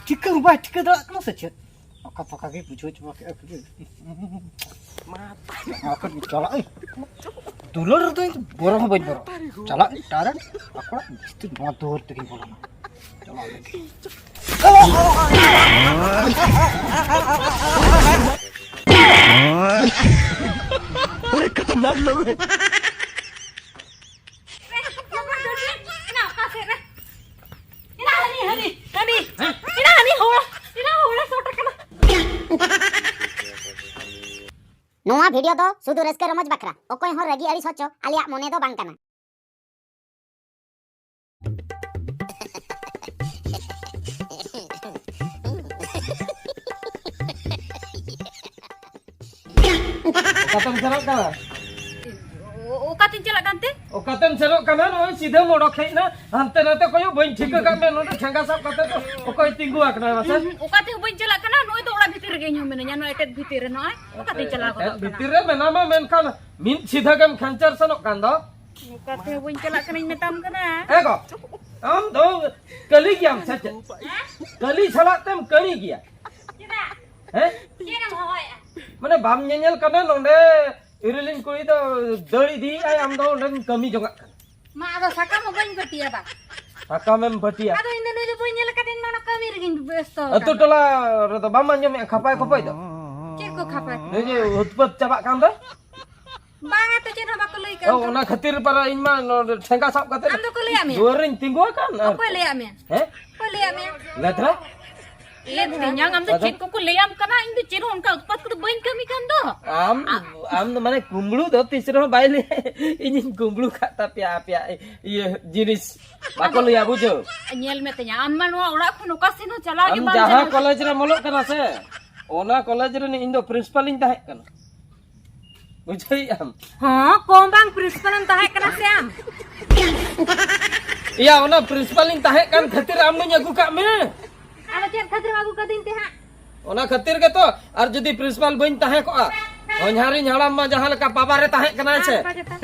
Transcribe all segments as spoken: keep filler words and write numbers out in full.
ᱴᱷᱤᱠᱟᱹ ᱦᱚᱸ ᱵᱟᱭ ᱴᱷᱤᱠᱟᱹ ᱫᱟᱲᱮᱭᱟᱜ ᱠᱟᱱᱟ ᱥᱮ ᱪᱮᱫ? ᱚᱠᱟ ᱯᱷᱟᱸᱠᱟ ᱜᱮ ᱵᱩᱡᱷᱟᱹᱣ ᱪᱟᱵᱟ ᱠᱮᱫᱼᱟ ᱠᱷᱟᱹᱞᱤ᱾ ᱢᱟ ᱪᱟᱞᱟᱜ ᱟᱹᱧ᱾ ᱫᱩᱞᱟᱹᱲ ᱨᱮᱫᱚ ᱤᱧ ᱫᱚ ᱵᱚᱨᱚ ᱦᱚᱸ ᱵᱟᱹᱧ ᱵᱚᱨᱚᱜᱼᱟ᱾ ᱪᱟᱞᱟᱜ ᱟᱹᱧ direct ᱟᱠᱚ ᱚᱲᱟᱜ ᱵᱷᱤᱛᱤᱨ, ᱱᱚᱣᱟ ᱫᱩᱣᱟᱹᱨ ᱛᱮᱜᱮᱧ ᱵᱚᱞᱚᱱᱟ᱾ ᱪᱟᱞᱟᱜ ᱟᱹᱧ᱾ ᱚᱠᱟ ᱥᱮᱫ ᱨᱮ? ᱮᱱᱟ ᱦᱟᱹᱱᱤ, ᱦᱟᱹᱱᱤ, ᱦᱟᱹᱱᱤ᱾ ᱮᱱᱟ ᱦᱟᱹᱱᱤ ᱦᱚᱲ, ᱮᱱᱟ ᱦᱚᱲᱮ ᱥᱚᱴ ᱟᱠᱟᱱᱟ᱾ ᱱᱚᱣᱟ video ᱫᱚ ᱥᱩᱫᱷᱩ ᱨᱟᱹᱥᱠᱟᱹ ᱨᱚᱢᱚᱡᱽ ᱵᱟᱠᱷᱨᱟ, ᱚᱠᱚᱭ ᱦᱚᱸ ᱨᱟᱹᱜᱤ ᱟᱹᱲᱤᱥ ᱦᱚᱪᱚ ᱟᱞᱮᱭᱟᱜ ᱢᱚᱱᱮ ᱫᱚ ᱵᱟᱝ ᱠᱟᱱᱟ᱾ ᱚᱠᱟᱛᱮᱢ ᱥᱮᱱᱚᱜ ᱠᱟᱱᱟ? ᱚ-, ᱚᱠᱟᱛᱮᱧ ᱪᱟᱞᱟᱜ ᱠᱟᱱᱛᱮ? ᱚᱠᱟᱛᱮᱢ ᱥᱮᱱᱚᱜ ᱠᱟᱱᱟ? ᱱᱚᱜᱼᱚᱭ ᱥᱤᱫᱷᱟᱹᱢ ᱚᱰᱚᱠ ᱦᱮᱡ ᱮᱱᱟ, ᱦᱟᱱᱛᱮ ᱱᱟᱛᱮ ᱠᱚᱭᱚᱜ ᱵᱟᱹᱧ ᱴᱷᱤᱠᱟᱹ ᱠᱟᱜ ᱢᱮ, ᱱᱚᱰᱮ ᱴᱷᱮᱸᱜᱟ ᱥᱟᱵ ᱠᱟᱛᱮ ᱫᱚ ᱚᱠᱚᱭ ᱛᱤᱸᱜᱩ ᱟᱠᱟᱱᱟᱭ ᱢᱟᱥᱮ? ᱦᱩᱸ, ᱦᱩᱸ, ᱚᱠᱟ ᱛᱮᱦᱚᱸ ᱵᱟᱹᱧ ᱪᱟᱞᱟᱜ ᱠᱟᱱᱟ, ᱱᱚᱜᱼᱚᱭ ᱫᱚ ᱚᱲᱟᱜ ᱵᱷᱤᱛᱤᱨ ᱨᱮᱜᱮ ᱤᱧ ᱦᱚᱸ ᱢᱤᱱᱟᱹᱧᱟ, ᱱᱚᱣᱟ ᱮᱴᱮᱫ ᱵᱷᱤᱛᱤᱨ ᱨᱮ ᱱᱚᱜᱼᱚᱭ ᱚᱠᱟᱛᱮᱧ ᱪᱟᱞᱟᱣ ᱜᱚᱫᱚᱜ ᱮᱴᱮᱫ ᱠᱟᱱᱟ? ᱵᱷᱤᱛᱤᱨ ᱨᱮ ᱢᱮᱱᱟᱢᱟ, ᱢᱮᱱᱠᱷᱟᱱ ᱢᱤᱫ ᱥᱤᱫᱷᱟᱹ ᱜᱮᱢ ᱠᱷᱟᱧᱪᱟᱨ ᱥᱮᱱᱚᱜ ᱠᱟᱱ ᱫᱚ᱾ ᱚᱠᱟ ᱛᱮᱦᱚᱸ ᱵᱟᱹᱧ ᱪᱟᱞᱟᱜ ᱠᱟᱱᱟᱧ ᱢᱮᱛᱟᱢ ᱠᱟᱱᱟ᱾ ᱮ ᱜᱚ, ᱟᱢ ᱫᱚ ᱠᱟᱹᱞᱤ ᱜᱮᱭᱟᱢ ᱥᱮ ᱪᱮᱫ? ᱦᱮᱸ? ᱠᱟᱹᱞᱤ ᱥᱟᱞᱟᱜ ᱛᱮᱢ ᱠᱟᱹᱲᱤ ᱜᱮᱭᱟ᱾ ᱪᱮᱫᱟᱜ? ᱦᱮᱸ? ᱪᱮᱫ ᱮᱢ ᱦᱚᱦᱚᱭᱮᱫᱼᱟ? ᱢᱟᱱᱮ ᱵᱟᱢ ᱧᱮᱧᱮᱞ ᱠᱟᱱᱟ ᱱᱚᱰᱮ ᱤᱨᱤᱞᱤᱧ ᱠᱩᱲᱤ ᱫᱚ ᱫᱟᱹᱲ ᱤᱫᱤᱭᱮᱫᱼᱟᱭ, ᱟᱢ ᱫᱚ ᱚᱸᱰᱮᱢ ᱠᱟᱹᱢᱤ ᱡᱚᱝᱟᱜ ᱠᱟᱱᱟ᱾ ᱢᱟ ᱟᱫᱚ ᱥᱟᱠᱟᱢ ᱦᱚᱸ ᱵᱟᱹᱧ ᱯᱟᱹᱴᱤᱭᱟ ᱵᱟ᱾ ᱥᱟᱠᱟᱢᱮᱢ ᱯᱟᱹᱴᱤᱭᱟ? ᱟᱫᱚ ᱤᱧ ᱫᱚ ᱱᱩᱭ ᱫᱚ ᱵᱟᱹᱧ ᱧᱮᱞ ᱟᱠᱟᱫᱮ, ᱤᱧ ᱢᱟ ᱚᱱᱟ ᱠᱟᱹᱢᱤ ᱨᱮᱜᱮᱧ ᱵᱮᱥᱛᱚ ᱟᱹᱛᱩ ᱟᱠᱟᱱᱟ᱾ ᱴᱚᱞᱟ ᱨᱮᱫᱚ ᱵᱟᱢ ᱟᱸᱡᱚᱢᱮᱫᱼᱟ ᱠᱷᱟᱯᱟᱭ ᱠᱷᱚᱯᱚᱭ ᱫᱚ? ᱪᱮᱫ ᱠᱚ ᱠᱷᱟᱯᱟᱭ? ᱱᱩᱭ ᱡᱮ ᱩᱛᱯᱟᱹᱛ ᱪᱟᱵᱟᱜ ᱠᱟᱱ ᱫᱚ? ᱵᱟᱝᱟ ᱛᱚ, ᱪᱮᱫ ᱦᱚᱸ ᱵᱟᱠᱚ ᱞᱟᱹᱭ ᱠᱟᱱ ᱚ, ᱛᱟᱢᱟ᱾ ᱚᱱᱟ ᱠᱷᱟᱹᱛᱤᱨ ᱯᱟᱨᱟ ᱤᱧ ᱢᱟ ᱱᱚᱰᱮ ᱴᱷᱮᱸᱜᱟ ᱥᱟᱵ ᱠᱟᱛᱮ ᱟᱢ ᱫᱚᱠᱚ ᱞᱟᱹᱭᱟᱜ ᱢᱮᱭᱟ? ᱫᱩᱣᱟᱹᱨ ᱨᱤᱧ ᱛᱤᱸᱜᱩ ᱟᱠᱟᱱ ᱟᱨ ᱚᱠᱚᱭ ᱞᱟᱹᱭᱟᱜ ᱢᱮᱭᱟ? ᱦᱮᱸ? ᱚᱠᱚᱭ ᱞᱟᱹᱭᱟᱜ ᱢᱮᱭᱟ? ᱞᱮ ᱛᱷᱚᱲᱟ᱾ ᱮ ᱛᱮᱧᱟᱝ, ᱟᱢ ᱫᱚ ᱟᱫᱚ? ᱪᱮᱫ ᱠᱚᱠᱚ ᱞᱟᱹᱭᱟᱢ ᱠᱟᱱᱟ? ᱤᱧ ᱫᱚ ᱪᱮᱫ ᱦᱚᱸ ᱚᱱᱠᱟ ᱩᱛᱯᱟᱛ ᱠᱚᱫᱚ ᱵᱟᱹᱧ ᱠᱟᱹᱢᱤ ᱠᱟᱱ ᱫᱚ᱾ ᱟᱢ, ᱟᱢ ᱫᱚ ᱢᱟᱱᱮ ᱠᱩᱢᱵᱽᱲᱩ ᱫᱚ ᱛᱤᱥ ᱨᱮᱦᱚᱸ ᱵᱟᱭ ᱞᱟᱹᱭᱟ, ᱤᱧᱤᱧ ᱠᱩᱢᱵᱽᱲᱩ ᱠᱟᱜ ᱛᱟᱯᱮᱭᱟ ᱟᱯᱮᱭᱟᱜ ᱤᱭᱟᱹ ᱡᱤᱱᱤᱥ᱾ ᱵᱟᱠᱚ ᱟᱫᱚ ᱞᱟᱹᱭᱟ, ᱵᱩᱡᱷᱟᱹᱣ? ᱧᱮᱞ ᱢᱮ ᱛᱮᱧᱟᱝ, ᱟᱢ ᱢᱟ ᱱᱚᱣᱟ ᱚᱲᱟᱜ ᱠᱷᱚᱱ ᱚᱠᱟ ᱥᱮᱱ ᱦᱚᱸ ᱪᱟᱞᱟᱣ ᱜᱮ ᱟᱢ ᱵᱟᱢ ᱡᱟᱦᱟᱸ ᱪᱟᱞᱟᱣ᱾ ᱠᱚᱞᱮᱡᱽ ᱨᱮᱢ ᱚᱞᱚᱜ ᱠᱟᱱᱟ ᱥᱮ, ᱚᱱᱟ ᱠᱚᱞᱮᱡᱽ ᱨᱤᱱᱤᱡ ᱤᱧ ᱫᱚ ᱯᱨᱤᱱᱥᱤᱯᱟᱞ ᱤᱧ ᱛᱟᱦᱮᱸ ᱠᱟᱱᱟ᱾ ᱵᱩᱡᱷᱟᱹᱣᱮᱫ ᱟᱢ? ᱦᱚᱸ, ᱠᱚᱢ ᱵᱟᱝ ᱯᱨᱤᱱᱥᱤᱯᱟᱞ ᱮᱢ ᱛᱟᱦᱮᱸ ᱠᱟᱱᱟ ᱥᱮ ᱟᱢ? ᱮᱭᱟ, ᱚᱱᱟ ᱯᱨᱤᱱᱥᱤᱯᱟᱞ ᱤᱧ ᱛᱟᱦᱮᱸ ᱠᱟᱱ ᱠᱷᱟᱹᱛᱤᱨ ᱟᱢ ᱫᱚᱧ ᱟᱹᱜᱩ ᱠᱟᱜ ᱢᱮ᱾ ᱟᱫᱚ ᱪᱮᱫ ᱠᱷᱟᱹᱛᱤᱨ ᱮᱢ ᱟᱹᱜᱩ ᱠᱟᱹᱫᱤᱧ ᱛᱮ ᱦᱟᱸᱜ? ᱚᱱᱟ ᱠᱷᱟᱹᱛᱤᱨ ᱜᱮᱛᱚ, ᱟᱨ ᱡᱩᱫᱤ ᱯᱨᱤᱱᱥᱤᱯᱟᱞ ᱵᱟᱹᱧ ᱛᱟᱦᱮᱸ ᱠᱚᱜᱼᱟ, ᱦᱚᱧᱦᱟᱨᱤᱧ ᱦᱟᱲᱟᱢ ᱢᱟ ᱡᱟᱦᱟᱸ ᱞᱮᱠᱟ ᱯᱟᱵᱟᱨᱮ ᱛᱟᱦᱮᱸ ᱠᱟᱱᱟᱭ ᱥᱮ᱾ ᱟᱨ ᱵᱟᱡᱮ ᱛᱟ-,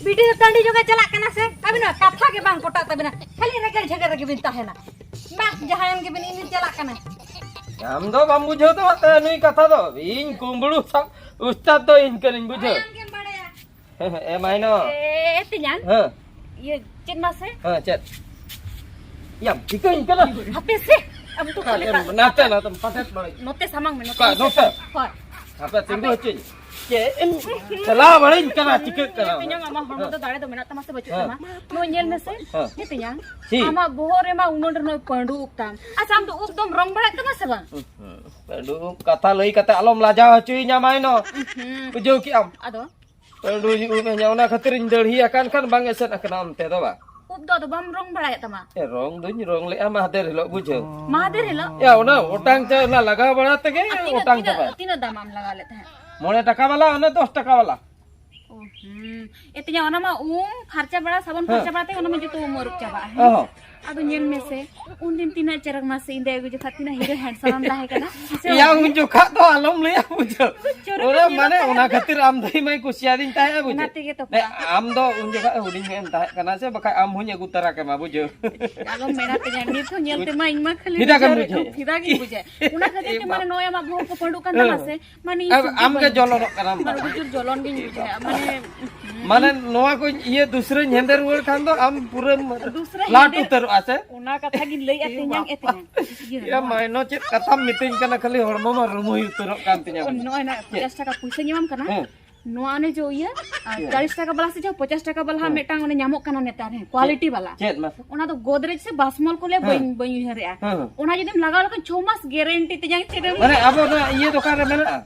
ᱵᱤᱴᱤ ᱫᱚ ᱴᱟᱺᱰᱤ ᱡᱚᱝ ᱮ ᱪᱟᱞᱟᱜ ᱠᱟᱱᱟ ᱥᱮ? ᱟᱹᱵᱤᱱ ᱢᱟ ᱠᱟᱛᱷᱟ ᱜᱮ ᱵᱟᱝ ᱯᱚᱴᱟᱜ ᱛᱟᱹᱵᱤᱱᱟ, ᱠᱷᱟᱹᱞᱤ ᱨᱮᱜᱮᱲ ᱡᱷᱮᱜᱮᱲ ᱨᱮᱜᱮ ᱵᱤᱱ ᱛᱟᱦᱮᱱᱟ᱾ ᱵᱟᱦ, ᱡᱟᱦᱟᱸᱭᱮᱱ ᱜᱮᱵᱤᱱ, ᱤᱧ ᱞᱤᱧ ᱪᱟᱞᱟᱜ ᱠᱟᱱᱟ᱾ ᱟᱢ ᱫᱚ ᱵᱟᱢ ᱵᱩᱡᱷᱟᱹᱣ ᱛᱟᱢᱟ ᱛᱚ ᱱᱩᱭ ᱠᱟᱛᱷᱟ ᱫᱚ᱾ ᱤᱧ ᱠᱩᱢᱵᱽᱲᱩ ᱥᱟᱵ ᱩᱥᱛᱟᱫ ᱫᱚ ᱤᱧ ᱠᱟᱹᱱᱟᱹᱧ, ᱵᱩᱡᱷᱟᱹᱣ? ᱡᱟᱦᱟᱸᱭᱮᱱ ᱜᱮᱢ ᱵᱟᱲᱟᱭᱟ᱾ ᱮ ᱢᱟᱭᱱᱚ᱾ ᱮ, ᱛᱮᱧᱟᱝ᱾ ᱦᱮᱸ᱾ ᱤᱭᱟᱹ, ᱪᱮᱫ ᱢᱟᱥᱮ? ᱦᱮᱸ, ᱪᱮᱫ? ᱭᱟᱢ, ᱪᱤᱠᱟᱹᱧ ᱠᱟᱱᱟ? ᱦᱟᱯᱮ ᱥᱮ, ᱟᱢ ᱫᱚ ᱚᱠᱟ ᱠᱷᱟᱹᱞᱤ ᱨᱮᱢ, ᱠᱟ-, ᱱᱟᱛᱮ, ᱱᱟᱛᱮᱢ ᱯᱟᱴᱮᱫ ᱵᱟᱲᱟᱭ᱾ ᱱᱚᱛᱮ ᱥᱟᱢᱟᱝ ᱢᱮ, ᱱᱚᱛᱮ ᱚᱠᱟ, ᱥᱟᱢᱟᱝ ᱱᱚᱛᱮ? ᱢᱮ᱾ ᱦᱳᱭ᱾ ᱦᱟᱯᱮ, ᱛᱤᱸᱜᱩ ᱦᱟᱯᱮ᱾ ᱦᱚᱪᱚᱧ᱾ ᱪᱮᱫ ᱮᱢ ᱪᱟᱞᱟᱣ ᱵᱟᱲᱟᱧ ᱠᱟᱱᱟ, ᱪᱤᱠᱟᱹᱜ ᱠᱟᱱᱟ? ᱛᱮᱧᱟᱝ, ᱟᱢᱟᱜ ᱦᱚᱲᱢᱚ ᱫᱚ ᱫᱟᱲᱮ ᱫᱚ ᱢᱮᱱᱟᱜ ᱛᱟᱢᱟ ᱥᱮ ᱵᱟᱹᱪᱩᱜ ᱦᱮᱸ᱾ ᱛᱟᱢᱟ? ᱱᱚᱜᱼᱚᱭ ᱧᱮᱞ ᱢᱮᱥᱮ᱾ ᱦᱮᱸ᱾ ᱦᱮᱸ, ᱛᱮᱧᱟᱝ᱾ ᱪᱮᱫ? ᱟᱢᱟᱜ ᱵᱚᱦᱚᱜ ᱨᱮᱢᱟ ᱩᱱᱟᱹᱜ ᱰᱷᱮᱨ ᱱᱚᱜᱼᱚᱭ ᱯᱟᱺᱰᱩ ᱩᱵ ᱛᱟᱢ᱾ ᱟᱪᱪᱷᱟ, ᱟᱢ ᱫᱚ ᱩᱵ ᱫᱚᱢ ᱨᱚᱝ ᱵᱟᱲᱟᱭᱮᱫ ᱛᱟᱢᱟ ᱥᱮ ᱵᱟᱝ? ᱦᱩᱸ, ᱯᱟᱺᱰᱩ ᱩᱵ ᱠᱟᱛᱷᱟ ᱞᱟᱹᱭ ᱠᱟᱛᱮ ᱟᱞᱚᱢ ᱞᱟᱡᱟᱣ ᱦᱚᱪᱚᱭᱤᱧᱟ, ᱢᱟᱭᱱᱚ᱾ ᱦᱩᱸ᱾ ᱵᱩᱡᱷᱟᱹᱣ ᱠᱮᱜ ᱟᱢ? ᱟᱫᱚ? ᱯᱟᱺᱰᱩ ᱩᱵ ᱮ ᱧᱟᱢ, ᱚᱱᱟ ᱠᱷᱟᱹᱛᱤᱨᱤᱧ ᱫᱟᱹᱲᱦᱤ ᱟᱠᱟᱱ ᱠᱷᱟᱱ ᱵᱟᱝ ᱮᱥᱮᱫ ᱟᱠᱟᱱᱟ ᱚᱱᱛᱮ ᱫᱚ ᱵᱟᱝ᱾ ᱩᱵ ᱫᱚ ᱟᱫᱚ ᱵᱟᱢ ᱨᱚᱝ ᱵᱟᱲᱟᱭᱮᱫ ᱛᱟᱢᱟ? ᱮ, ᱨᱚᱝ ᱫᱚᱧ ᱨᱚᱝ ᱞᱮᱜᱼᱟ ᱢᱟᱦᱫᱮᱨ ᱦᱤᱞᱳᱜ, ᱵᱩᱡᱷᱟᱹᱣ᱾ ᱢᱟᱦᱫᱮᱨ ᱦᱤᱞᱳᱜ? ᱭᱟ, ᱚᱱᱟ ᱚᱴᱟᱝ ᱪᱟ-, ᱚᱱᱟ ᱞᱟᱜᱟᱣ ᱵᱟᱲᱟ ᱛᱮᱜᱮ ᱟᱨ ᱛᱤᱱᱟᱹᱜ, ᱚᱴᱟᱝ ᱛᱤᱱᱟᱹᱜ, ᱪᱟᱵᱟᱭ᱾ ᱛᱤᱱᱟᱹᱜ ᱫᱟᱢ ᱟᱢ ᱞᱟᱜᱟᱣ ᱞᱮᱫ ᱛᱟᱦᱮᱸᱫ? ᱢᱚᱬᱮ ᱴᱟᱠᱟ ᱵᱟᱞᱟ, ᱚᱱᱮ ᱫᱚᱥ ᱴᱟᱠᱟ ᱵᱟᱞᱟ᱾ ᱚ, ᱦᱩᱸ᱾ ᱮ, ᱛᱮᱧᱟᱝ, ᱚᱱᱟ ᱢᱟ ᱩᱢ ᱯᱷᱟᱨᱪᱟ ᱵᱟᱲᱟ, ᱥᱟᱵᱚᱱ ᱦᱮᱸ᱾ ᱯᱷᱟᱨᱪᱟ ᱵᱟᱲᱟ ᱛᱮᱜᱮ ᱚᱱᱟ ᱢᱟ ᱡᱚᱛᱚ ᱩᱢ ᱟᱹᱨᱩᱵ ᱪᱟᱵᱟᱜᱼᱟ, ᱦᱮᱸ? ᱚ ᱦᱚᱸ᱾ ᱟᱫᱚ ᱧᱮᱞ ᱢᱮᱥᱮ, ᱩᱱᱫᱤᱱ ᱛᱤᱱᱟᱹᱜ ᱪᱮᱨᱦᱟ ᱢᱟᱥᱮ ᱤᱧ ᱫᱟᱹᱭ ᱟᱹᱜᱩ ᱡᱚᱠᱷᱟᱜ ᱛᱤᱱᱟᱹᱜ ᱦᱤᱨᱳ ᱦᱮᱱᱰᱥᱟᱢ ᱮᱢ ᱛᱟᱦᱮᱸ ᱠᱟᱱᱟ, ᱦᱮᱸ ᱥᱮ ᱭᱟ, ᱵᱟᱝ? ᱩᱱ ᱡᱚᱠᱷᱟᱜ ᱫᱚ ᱟᱞᱚᱢ ᱞᱟᱹᱭᱟ, ᱵᱩᱡᱷᱟᱹᱣ᱾ ᱪᱚᱨᱚᱠ ᱚᱱᱟ ᱮᱢ ᱧᱮᱞᱚᱜ ᱢᱟᱱᱮ, ᱛᱟᱦᱮᱸ ᱚᱱᱟ ᱠᱟᱱᱟ᱾ ᱠᱷᱟᱹᱛᱤᱨ ᱟᱢ ᱫᱚ ᱤᱧ ᱢᱟᱧ ᱠᱩᱥᱤᱭᱟᱫᱤᱧ ᱛᱟᱦᱮᱸᱜᱼᱟ, ᱵᱩᱡᱷᱟᱹᱣ᱾ ᱚᱱᱟ ᱛᱮᱜᱮ ᱛᱚ ᱫᱮ, ᱯᱟᱲᱟ᱾ ᱟᱢ ᱫᱚ ᱩᱱ ᱡᱚᱠᱷᱟᱜ ᱦᱩᱰᱤᱧ ᱧᱚᱜ ᱮᱢ ᱛᱟᱦᱮᱸ ᱠᱟᱱᱟ ᱥᱮ, ᱵᱟᱠᱷᱟᱡ ᱟᱢ ᱦᱚᱧ ᱟᱹᱜᱩ ᱛᱟᱨᱟ ᱠᱮᱢᱟ, ᱵᱩᱡᱷᱟᱹᱣ᱾ ᱟᱞᱚᱢ ᱢᱮᱱᱟ ᱛᱮᱧᱟᱝ, ᱱᱤᱛ ᱦᱚᱸ ᱧᱮᱞ ᱛᱮᱢᱟ ᱤᱧ ᱢᱟ ᱠᱷᱟᱹᱞᱤ ᱯᱷᱤᱫᱟ ᱜᱮᱢ ᱵᱩᱡᱷᱟᱹᱣ ᱨᱮ ᱵᱩᱡᱷᱟᱹᱣ᱾ ᱯᱷᱤᱫᱟ ᱜᱤᱧ ᱵᱩᱡᱷᱟᱹᱣ᱾ ᱚᱱᱟ ᱠᱷᱟᱹᱛᱤᱨ ᱮ ᱛᱮ ᱢᱟᱱᱮ ᱵᱟᱯ᱾ ᱱᱚᱜᱼᱚᱭ ᱟᱢᱟᱜ ᱵᱚᱦᱚᱜ ᱠᱚ ᱯᱟᱹᱰᱩᱜ ᱠᱟᱱ ᱛᱟᱢᱟ ᱦᱮᱸ᱾ ᱥᱮ, ᱢᱟᱱᱮ ᱤᱧ ᱟᱢ, ᱥᱚᱡᱷᱮ ᱟᱢ ᱜᱮ ᱵᱟᱹᱧ ᱡᱚᱞᱚᱱᱚᱜ ᱠᱟᱱᱟᱢ᱾ ᱢᱟᱱᱮ ᱩᱫᱩᱨ ᱡᱚᱞᱚᱱ ᱜᱤᱧ ᱵᱩᱡᱷᱟᱹᱣᱟ, ᱢᱟᱱᱮ, ᱢᱟᱱᱮ ᱱᱚᱣᱟ ᱠᱚ ᱤᱭᱟᱹ ᱫᱩᱥᱨᱟᱹᱧ ᱦᱮᱸᱫᱮ ᱨᱩᱣᱟᱹᱲ ᱠᱷᱟᱱ ᱫᱚ ᱟᱢ ᱯᱩᱨᱟᱹᱢ ᱫᱩᱥᱨᱟᱹ ᱞᱟᱴ ᱦᱮᱸᱫᱮ ᱩᱛᱟᱹᱨᱚᱜᱼᱟ ᱥᱮ? ᱚᱱᱟ ᱠᱟᱛᱷᱟ ᱜᱤᱧ ᱞᱟᱹᱭᱮᱫᱼᱟ, ᱮ ᱛᱮᱧᱟᱝ, ᱮ ᱵᱟᱵᱟ᱾ ᱛᱮᱧᱟᱝ᱾ ᱤᱭᱟᱹ, ᱮ ᱱᱚᱣᱟ ᱢᱟᱭᱱᱚ, ᱪᱮᱫ ᱠᱟᱛᱷᱟᱢ ᱢᱤᱛᱟᱹᱧ ᱠᱟᱱᱟ, ᱠᱷᱟᱹᱞᱤ ᱦᱚᱲᱢᱚ ᱢᱟ ᱨᱩᱢᱩᱭ ᱩᱛᱟᱹᱨᱚᱜ ᱠᱟᱱ ᱛᱤᱧᱟ ᱚ, ᱵᱚᱞᱮ᱾ ᱱᱚᱜᱼᱚᱭ ᱱᱟ ᱪᱮᱫ? ᱯᱚᱧᱪᱟᱥ ᱴᱟᱠᱟ ᱯᱩᱭᱥᱟᱹᱧ ᱮᱢᱟᱢ ᱠᱟᱱᱟ᱾ ᱦᱮᱸ᱾ ᱱᱚᱣᱟ ᱚᱱᱮ ᱡᱮ ᱤᱭᱟᱹ, ᱟᱨ ᱪᱮᱫ? ᱪᱟᱞᱤᱥ ᱴᱟᱠᱟ ᱵᱟᱞᱟ ᱥᱮ ᱡᱟᱦᱟᱸ ᱯᱚᱧᱪᱟᱥ ᱴᱟᱠᱟ ᱵᱟᱞᱟ ᱦᱟᱸᱜ ᱦᱮᱸ᱾ ᱢᱤᱫᱴᱟᱝ ᱚᱱᱮ ᱧᱟᱢᱚᱜ ᱠᱟᱱᱟ ᱱᱮᱛᱟᱨ, ᱦᱮᱸ, ᱪᱮᱫ? ᱠᱣᱟᱞᱤᱴᱤ ᱵᱟᱞᱟ᱾ ᱪᱮᱫ ᱢᱟᱥᱮ? ᱚᱱᱟ ᱫᱚ ᱜᱳᱫᱨᱮᱡᱽ ᱥᱮ ᱵᱟᱥᱢᱚᱞ ᱠᱚ ᱞᱟᱹᱭᱟ, ᱦᱮᱸ᱾ ᱵᱟᱹᱧ, ᱵᱟᱹᱧ ᱩᱭᱦᱟᱹᱨᱮᱜᱼᱟ᱾ ᱦᱮᱸ, ᱦᱮᱸ᱾ ᱚᱱᱟ ᱡᱩᱫᱤᱢ ᱞᱟᱜᱟᱣ ᱞᱮᱠᱷᱟᱱ ᱪᱷᱚ ᱢᱟᱥ ᱜᱮᱨᱮᱱᱴᱤ ᱛᱮᱧᱟᱝ ᱪᱮᱫ ᱮᱢ ᱢᱟᱱᱮ ᱟᱵᱚ ᱱᱚᱣᱟ ᱤᱭᱟᱹ ᱫᱚᱠᱟᱱ ᱨᱮ ᱢᱮᱱᱟᱜᱼᱟ?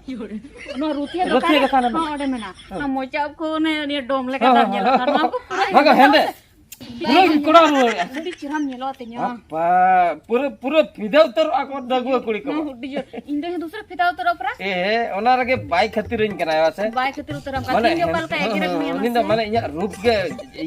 ᱱᱚᱣᱟ ᱨᱩᱛᱷᱤᱭᱟ ᱨᱩᱛᱷᱤᱭᱟ ᱫᱚᱠᱟᱱ ᱨᱮ? ᱫᱚᱠᱟᱱ ᱨᱮ ᱦᱚᱸ, ᱢᱮᱱᱟᱜᱼᱟ᱾ ᱚᱸᱰᱮ ᱢᱮᱱᱟᱜᱼᱟ᱾ ᱦᱮᱸ᱾ ᱟᱢ ᱢᱚᱪᱟ ᱩᱵ ᱠᱚ ᱚᱱᱮ, ᱚᱱᱮ ᱰᱚᱢ ᱞᱮᱠᱟ ᱦᱮᱸ, ᱵᱟᱝ ᱦᱮᱸ, ᱧᱮᱞᱚᱜ ᱦᱮᱸ, ᱠᱟᱱᱟ᱾ ᱦᱮᱸ᱾ ᱱᱚᱣᱟ ᱠᱚ ᱯᱩᱨᱟᱹ ᱵᱟᱝᱟ, ᱦᱮᱸᱫᱮ᱾ ᱦᱮᱸᱫᱮ᱾ ᱯᱩᱨᱟᱹᱧ ᱠᱚᱲᱟ ᱨᱩᱣᱟᱹᱲᱮᱜᱼᱟ᱾ ᱟᱹᱰᱤ ᱪᱮᱦᱨᱟᱢ ᱧᱮᱞᱚᱜᱼᱟ ᱛᱮᱧᱟᱝ᱾ ᱵᱟᱯᱟ, ᱯᱩᱨᱟᱹ, ᱯᱩᱨᱟᱹ ᱯᱷᱤᱫᱟ ᱩᱛᱟᱹᱨᱚᱜᱼᱟ ᱠᱚ ᱰᱟᱺᱜᱩᱣᱟᱹ ᱠᱩᱲᱤ ᱠᱚ᱾ ᱦᱩᱸ, ᱟᱹᱰᱤ ᱡᱳᱨ᱾ ᱤᱧ ᱫᱚ ᱤᱧ ᱫᱚ ᱩᱥᱟᱹᱨᱟ ᱯᱷᱤᱫᱟ ᱩᱛᱟᱹᱨᱚᱜ ᱯᱮᱨᱟ᱾ ᱮ, ᱚᱱᱟ ᱨᱮᱜᱮ ᱵᱟᱭ ᱠᱷᱟᱹᱛᱤᱨᱟᱹᱧ ᱠᱟᱱᱟ, ᱦᱮᱸ ᱥᱮ? ᱵᱟᱭ ᱠᱷᱟᱹᱛᱤᱨ ᱩᱛᱟᱹᱨᱟᱢ ᱠᱟᱱᱟ᱾ ᱢᱟᱱᱮ ᱛᱤᱦᱤᱧ ᱜᱮ ᱚᱠᱟ ᱦᱮᱸ, ᱞᱮᱠᱟ ᱦᱮᱸ, ᱮᱜᱮᱨᱮᱫ ᱦᱮᱸ, ᱢᱮᱭᱟ ᱩᱱᱤ ᱫᱚ ᱢᱟᱥᱮ? ᱢᱟᱱᱮ ᱤᱧᱟᱹᱜ ᱨᱩᱯ ᱜᱮ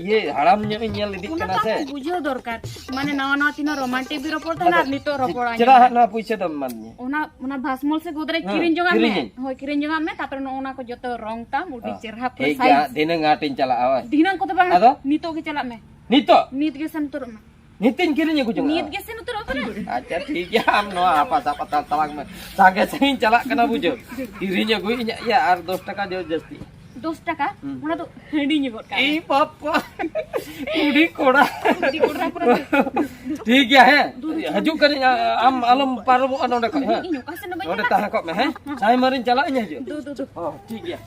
ᱤᱭᱟᱹ ᱦᱟᱲᱟᱢ ᱧᱚᱜ ᱤᱧ ᱧᱮᱞ ᱤᱫᱤᱜ ᱚᱱᱟ ᱠᱟᱱᱟ ᱫᱚ ᱥᱮ? ᱟᱢ ᱵᱩᱡᱷᱟᱹᱣ ᱫᱚᱨᱠᱟᱨ᱾ ᱢᱟᱱᱮ ᱱᱟᱣᱟ ᱱᱟᱣᱟ ᱛᱤᱱᱟᱹᱜ ᱨᱳᱢᱟᱱᱴᱤᱠ ᱵᱤᱱ ᱨᱚᱯᱚᱲ ᱛᱟᱦᱮᱱᱟ ᱟᱫᱚ ᱟᱨ ᱱᱤᱛᱚᱜ ᱨᱚᱯᱚᱲ ᱪᱮᱫᱟᱜ ᱟᱸᱡᱚᱢ ᱦᱟᱸᱜ ᱢᱮ᱾ ᱱᱚᱣᱟ ᱯᱩᱭᱥᱟᱹ ᱫᱚᱢ ᱮᱢᱟᱫᱤᱧᱟ? ᱚᱱᱟ, ᱚᱱᱟ ᱵᱷᱟᱥᱢᱚᱞ ᱥᱮ ᱜᱳᱫᱨᱮᱡᱽ ᱦᱮᱸ, ᱠᱤᱨᱤᱧ ᱡᱚᱝᱟᱜ ᱢᱮ᱾ ᱠᱤᱨᱤᱧᱟᱹᱧ᱾ ᱦᱳᱭ, ᱠᱤᱨᱤᱧ ᱡᱚᱝᱟᱜ ᱢᱮ, ᱛᱟᱯᱚᱨᱮ ᱱᱚᱜᱼᱚ ᱱᱚᱣᱟ ᱠᱚ ᱡᱚᱛᱚ ᱨᱚᱝ ᱛᱟᱢ, ᱟᱹᱰᱤ ᱦᱮᱸ᱾ ᱪᱮᱨᱦᱟ ᱯᱩᱨᱟᱹ ᱴᱷᱤᱠ ᱜᱮᱭᱟ, ᱥᱟᱭᱤᱡᱽ᱾ ᱫᱷᱤᱱᱟᱹᱝ ᱦᱟᱴ ᱤᱧ ᱪᱟᱞᱟᱜᱼᱟ, ᱦᱳᱭ᱾ ᱫᱷᱤᱱᱟᱹᱝ ᱠᱚᱫᱚ ᱵᱟᱝ, ᱟᱫᱚ? ᱱᱤᱛᱚᱜ ᱜᱮ ᱪᱟᱞᱟᱜ ᱢᱮ᱾ ᱱᱤᱛᱚᱜ? ᱱᱤᱛ ᱜᱮ ᱥᱮᱱ ᱩᱛᱟᱹᱨᱚᱜ ᱢᱮ᱾ ᱱᱤᱛᱤᱧ ᱠᱤᱨᱤᱧ ᱟᱹᱜᱩ ᱡᱚᱝᱟ᱾ ᱱᱤᱛ ᱜᱮ ᱥᱮᱱ ᱩᱛᱟᱹᱨᱚᱜ ᱠᱟᱱᱟ᱾ ᱟᱪᱪᱷᱟ, ᱴᱷᱤᱠ ᱜᱮᱭᱟ, ᱟᱢ ᱱᱚᱣᱟ ᱦᱟᱯᱟ ᱥᱟᱯᱟ ᱛᱟᱲ ᱛᱟᱲᱟᱝ ᱢᱮ᱾ ᱥᱟᱸᱜᱮ ᱥᱟᱺᱜᱤᱧ ᱪᱟᱞᱟᱜ ᱠᱟᱱᱟ, ᱵᱩᱡᱷᱟᱹᱣ᱾ ᱠᱤᱨᱤᱧ ᱟᱹᱜᱩᱭ ᱤᱧ, ᱤᱭᱟᱹ, ᱟᱨ ᱫᱚᱥ ᱴᱟᱠᱟ ᱡᱳᱨ ᱡᱟᱹᱥᱛᱤ᱾ ᱫᱚᱥ ᱴᱟᱠᱟ? ᱦᱩᱸ᱾ ᱚᱱᱟ ᱫᱚ ᱦᱟᱺᱰᱤ ᱧᱚᱜᱚᱫ ᱠᱟᱜ ᱮᱭ ᱢᱮ᱾ ᱵᱟᱯᱟ, ᱠᱩᱲᱤ ᱠᱚᱲᱟ᱾ ᱠᱩᱲᱤ ᱠᱚᱲᱟ ᱯᱩᱨᱟᱹ᱾ ᱴᱷᱤᱠ ᱜᱮᱭᱟ, ᱦᱮᱸ᱾ ᱫᱩ ᱫᱩ ᱦᱤᱡᱩᱜ ᱠᱟᱹᱱᱟᱹᱧ, ᱟ-, ᱟᱢ ᱟᱞᱚᱢ ᱯᱟᱨᱚᱢᱚᱜᱼᱟ ᱱᱚᱸᱰᱮ ᱠᱷᱚᱡ, ᱦᱮᱸ᱾ ᱤᱧ ᱚᱠᱟ ᱥᱮᱫ ᱦᱚᱸ ᱵᱟᱹᱧ ᱱᱚᱸᱰᱮ ᱪᱟᱞᱟᱜᱼᱟ᱾ ᱛᱟᱦᱮᱸ ᱠᱚᱜ ᱢᱮ, ᱦᱮᱸ᱾ ᱦᱮᱸ, ᱦᱮᱸ᱾ ᱥᱟᱭᱢᱟᱨᱤᱧ ᱪᱟᱞᱟᱜ ᱤᱧ ᱦᱤᱡᱩᱜ᱾ ᱫᱩ ᱫᱩ ᱫᱩ᱾ ᱦᱚᱸ, ᱴᱷᱤᱠ ᱜᱮᱭᱟ᱾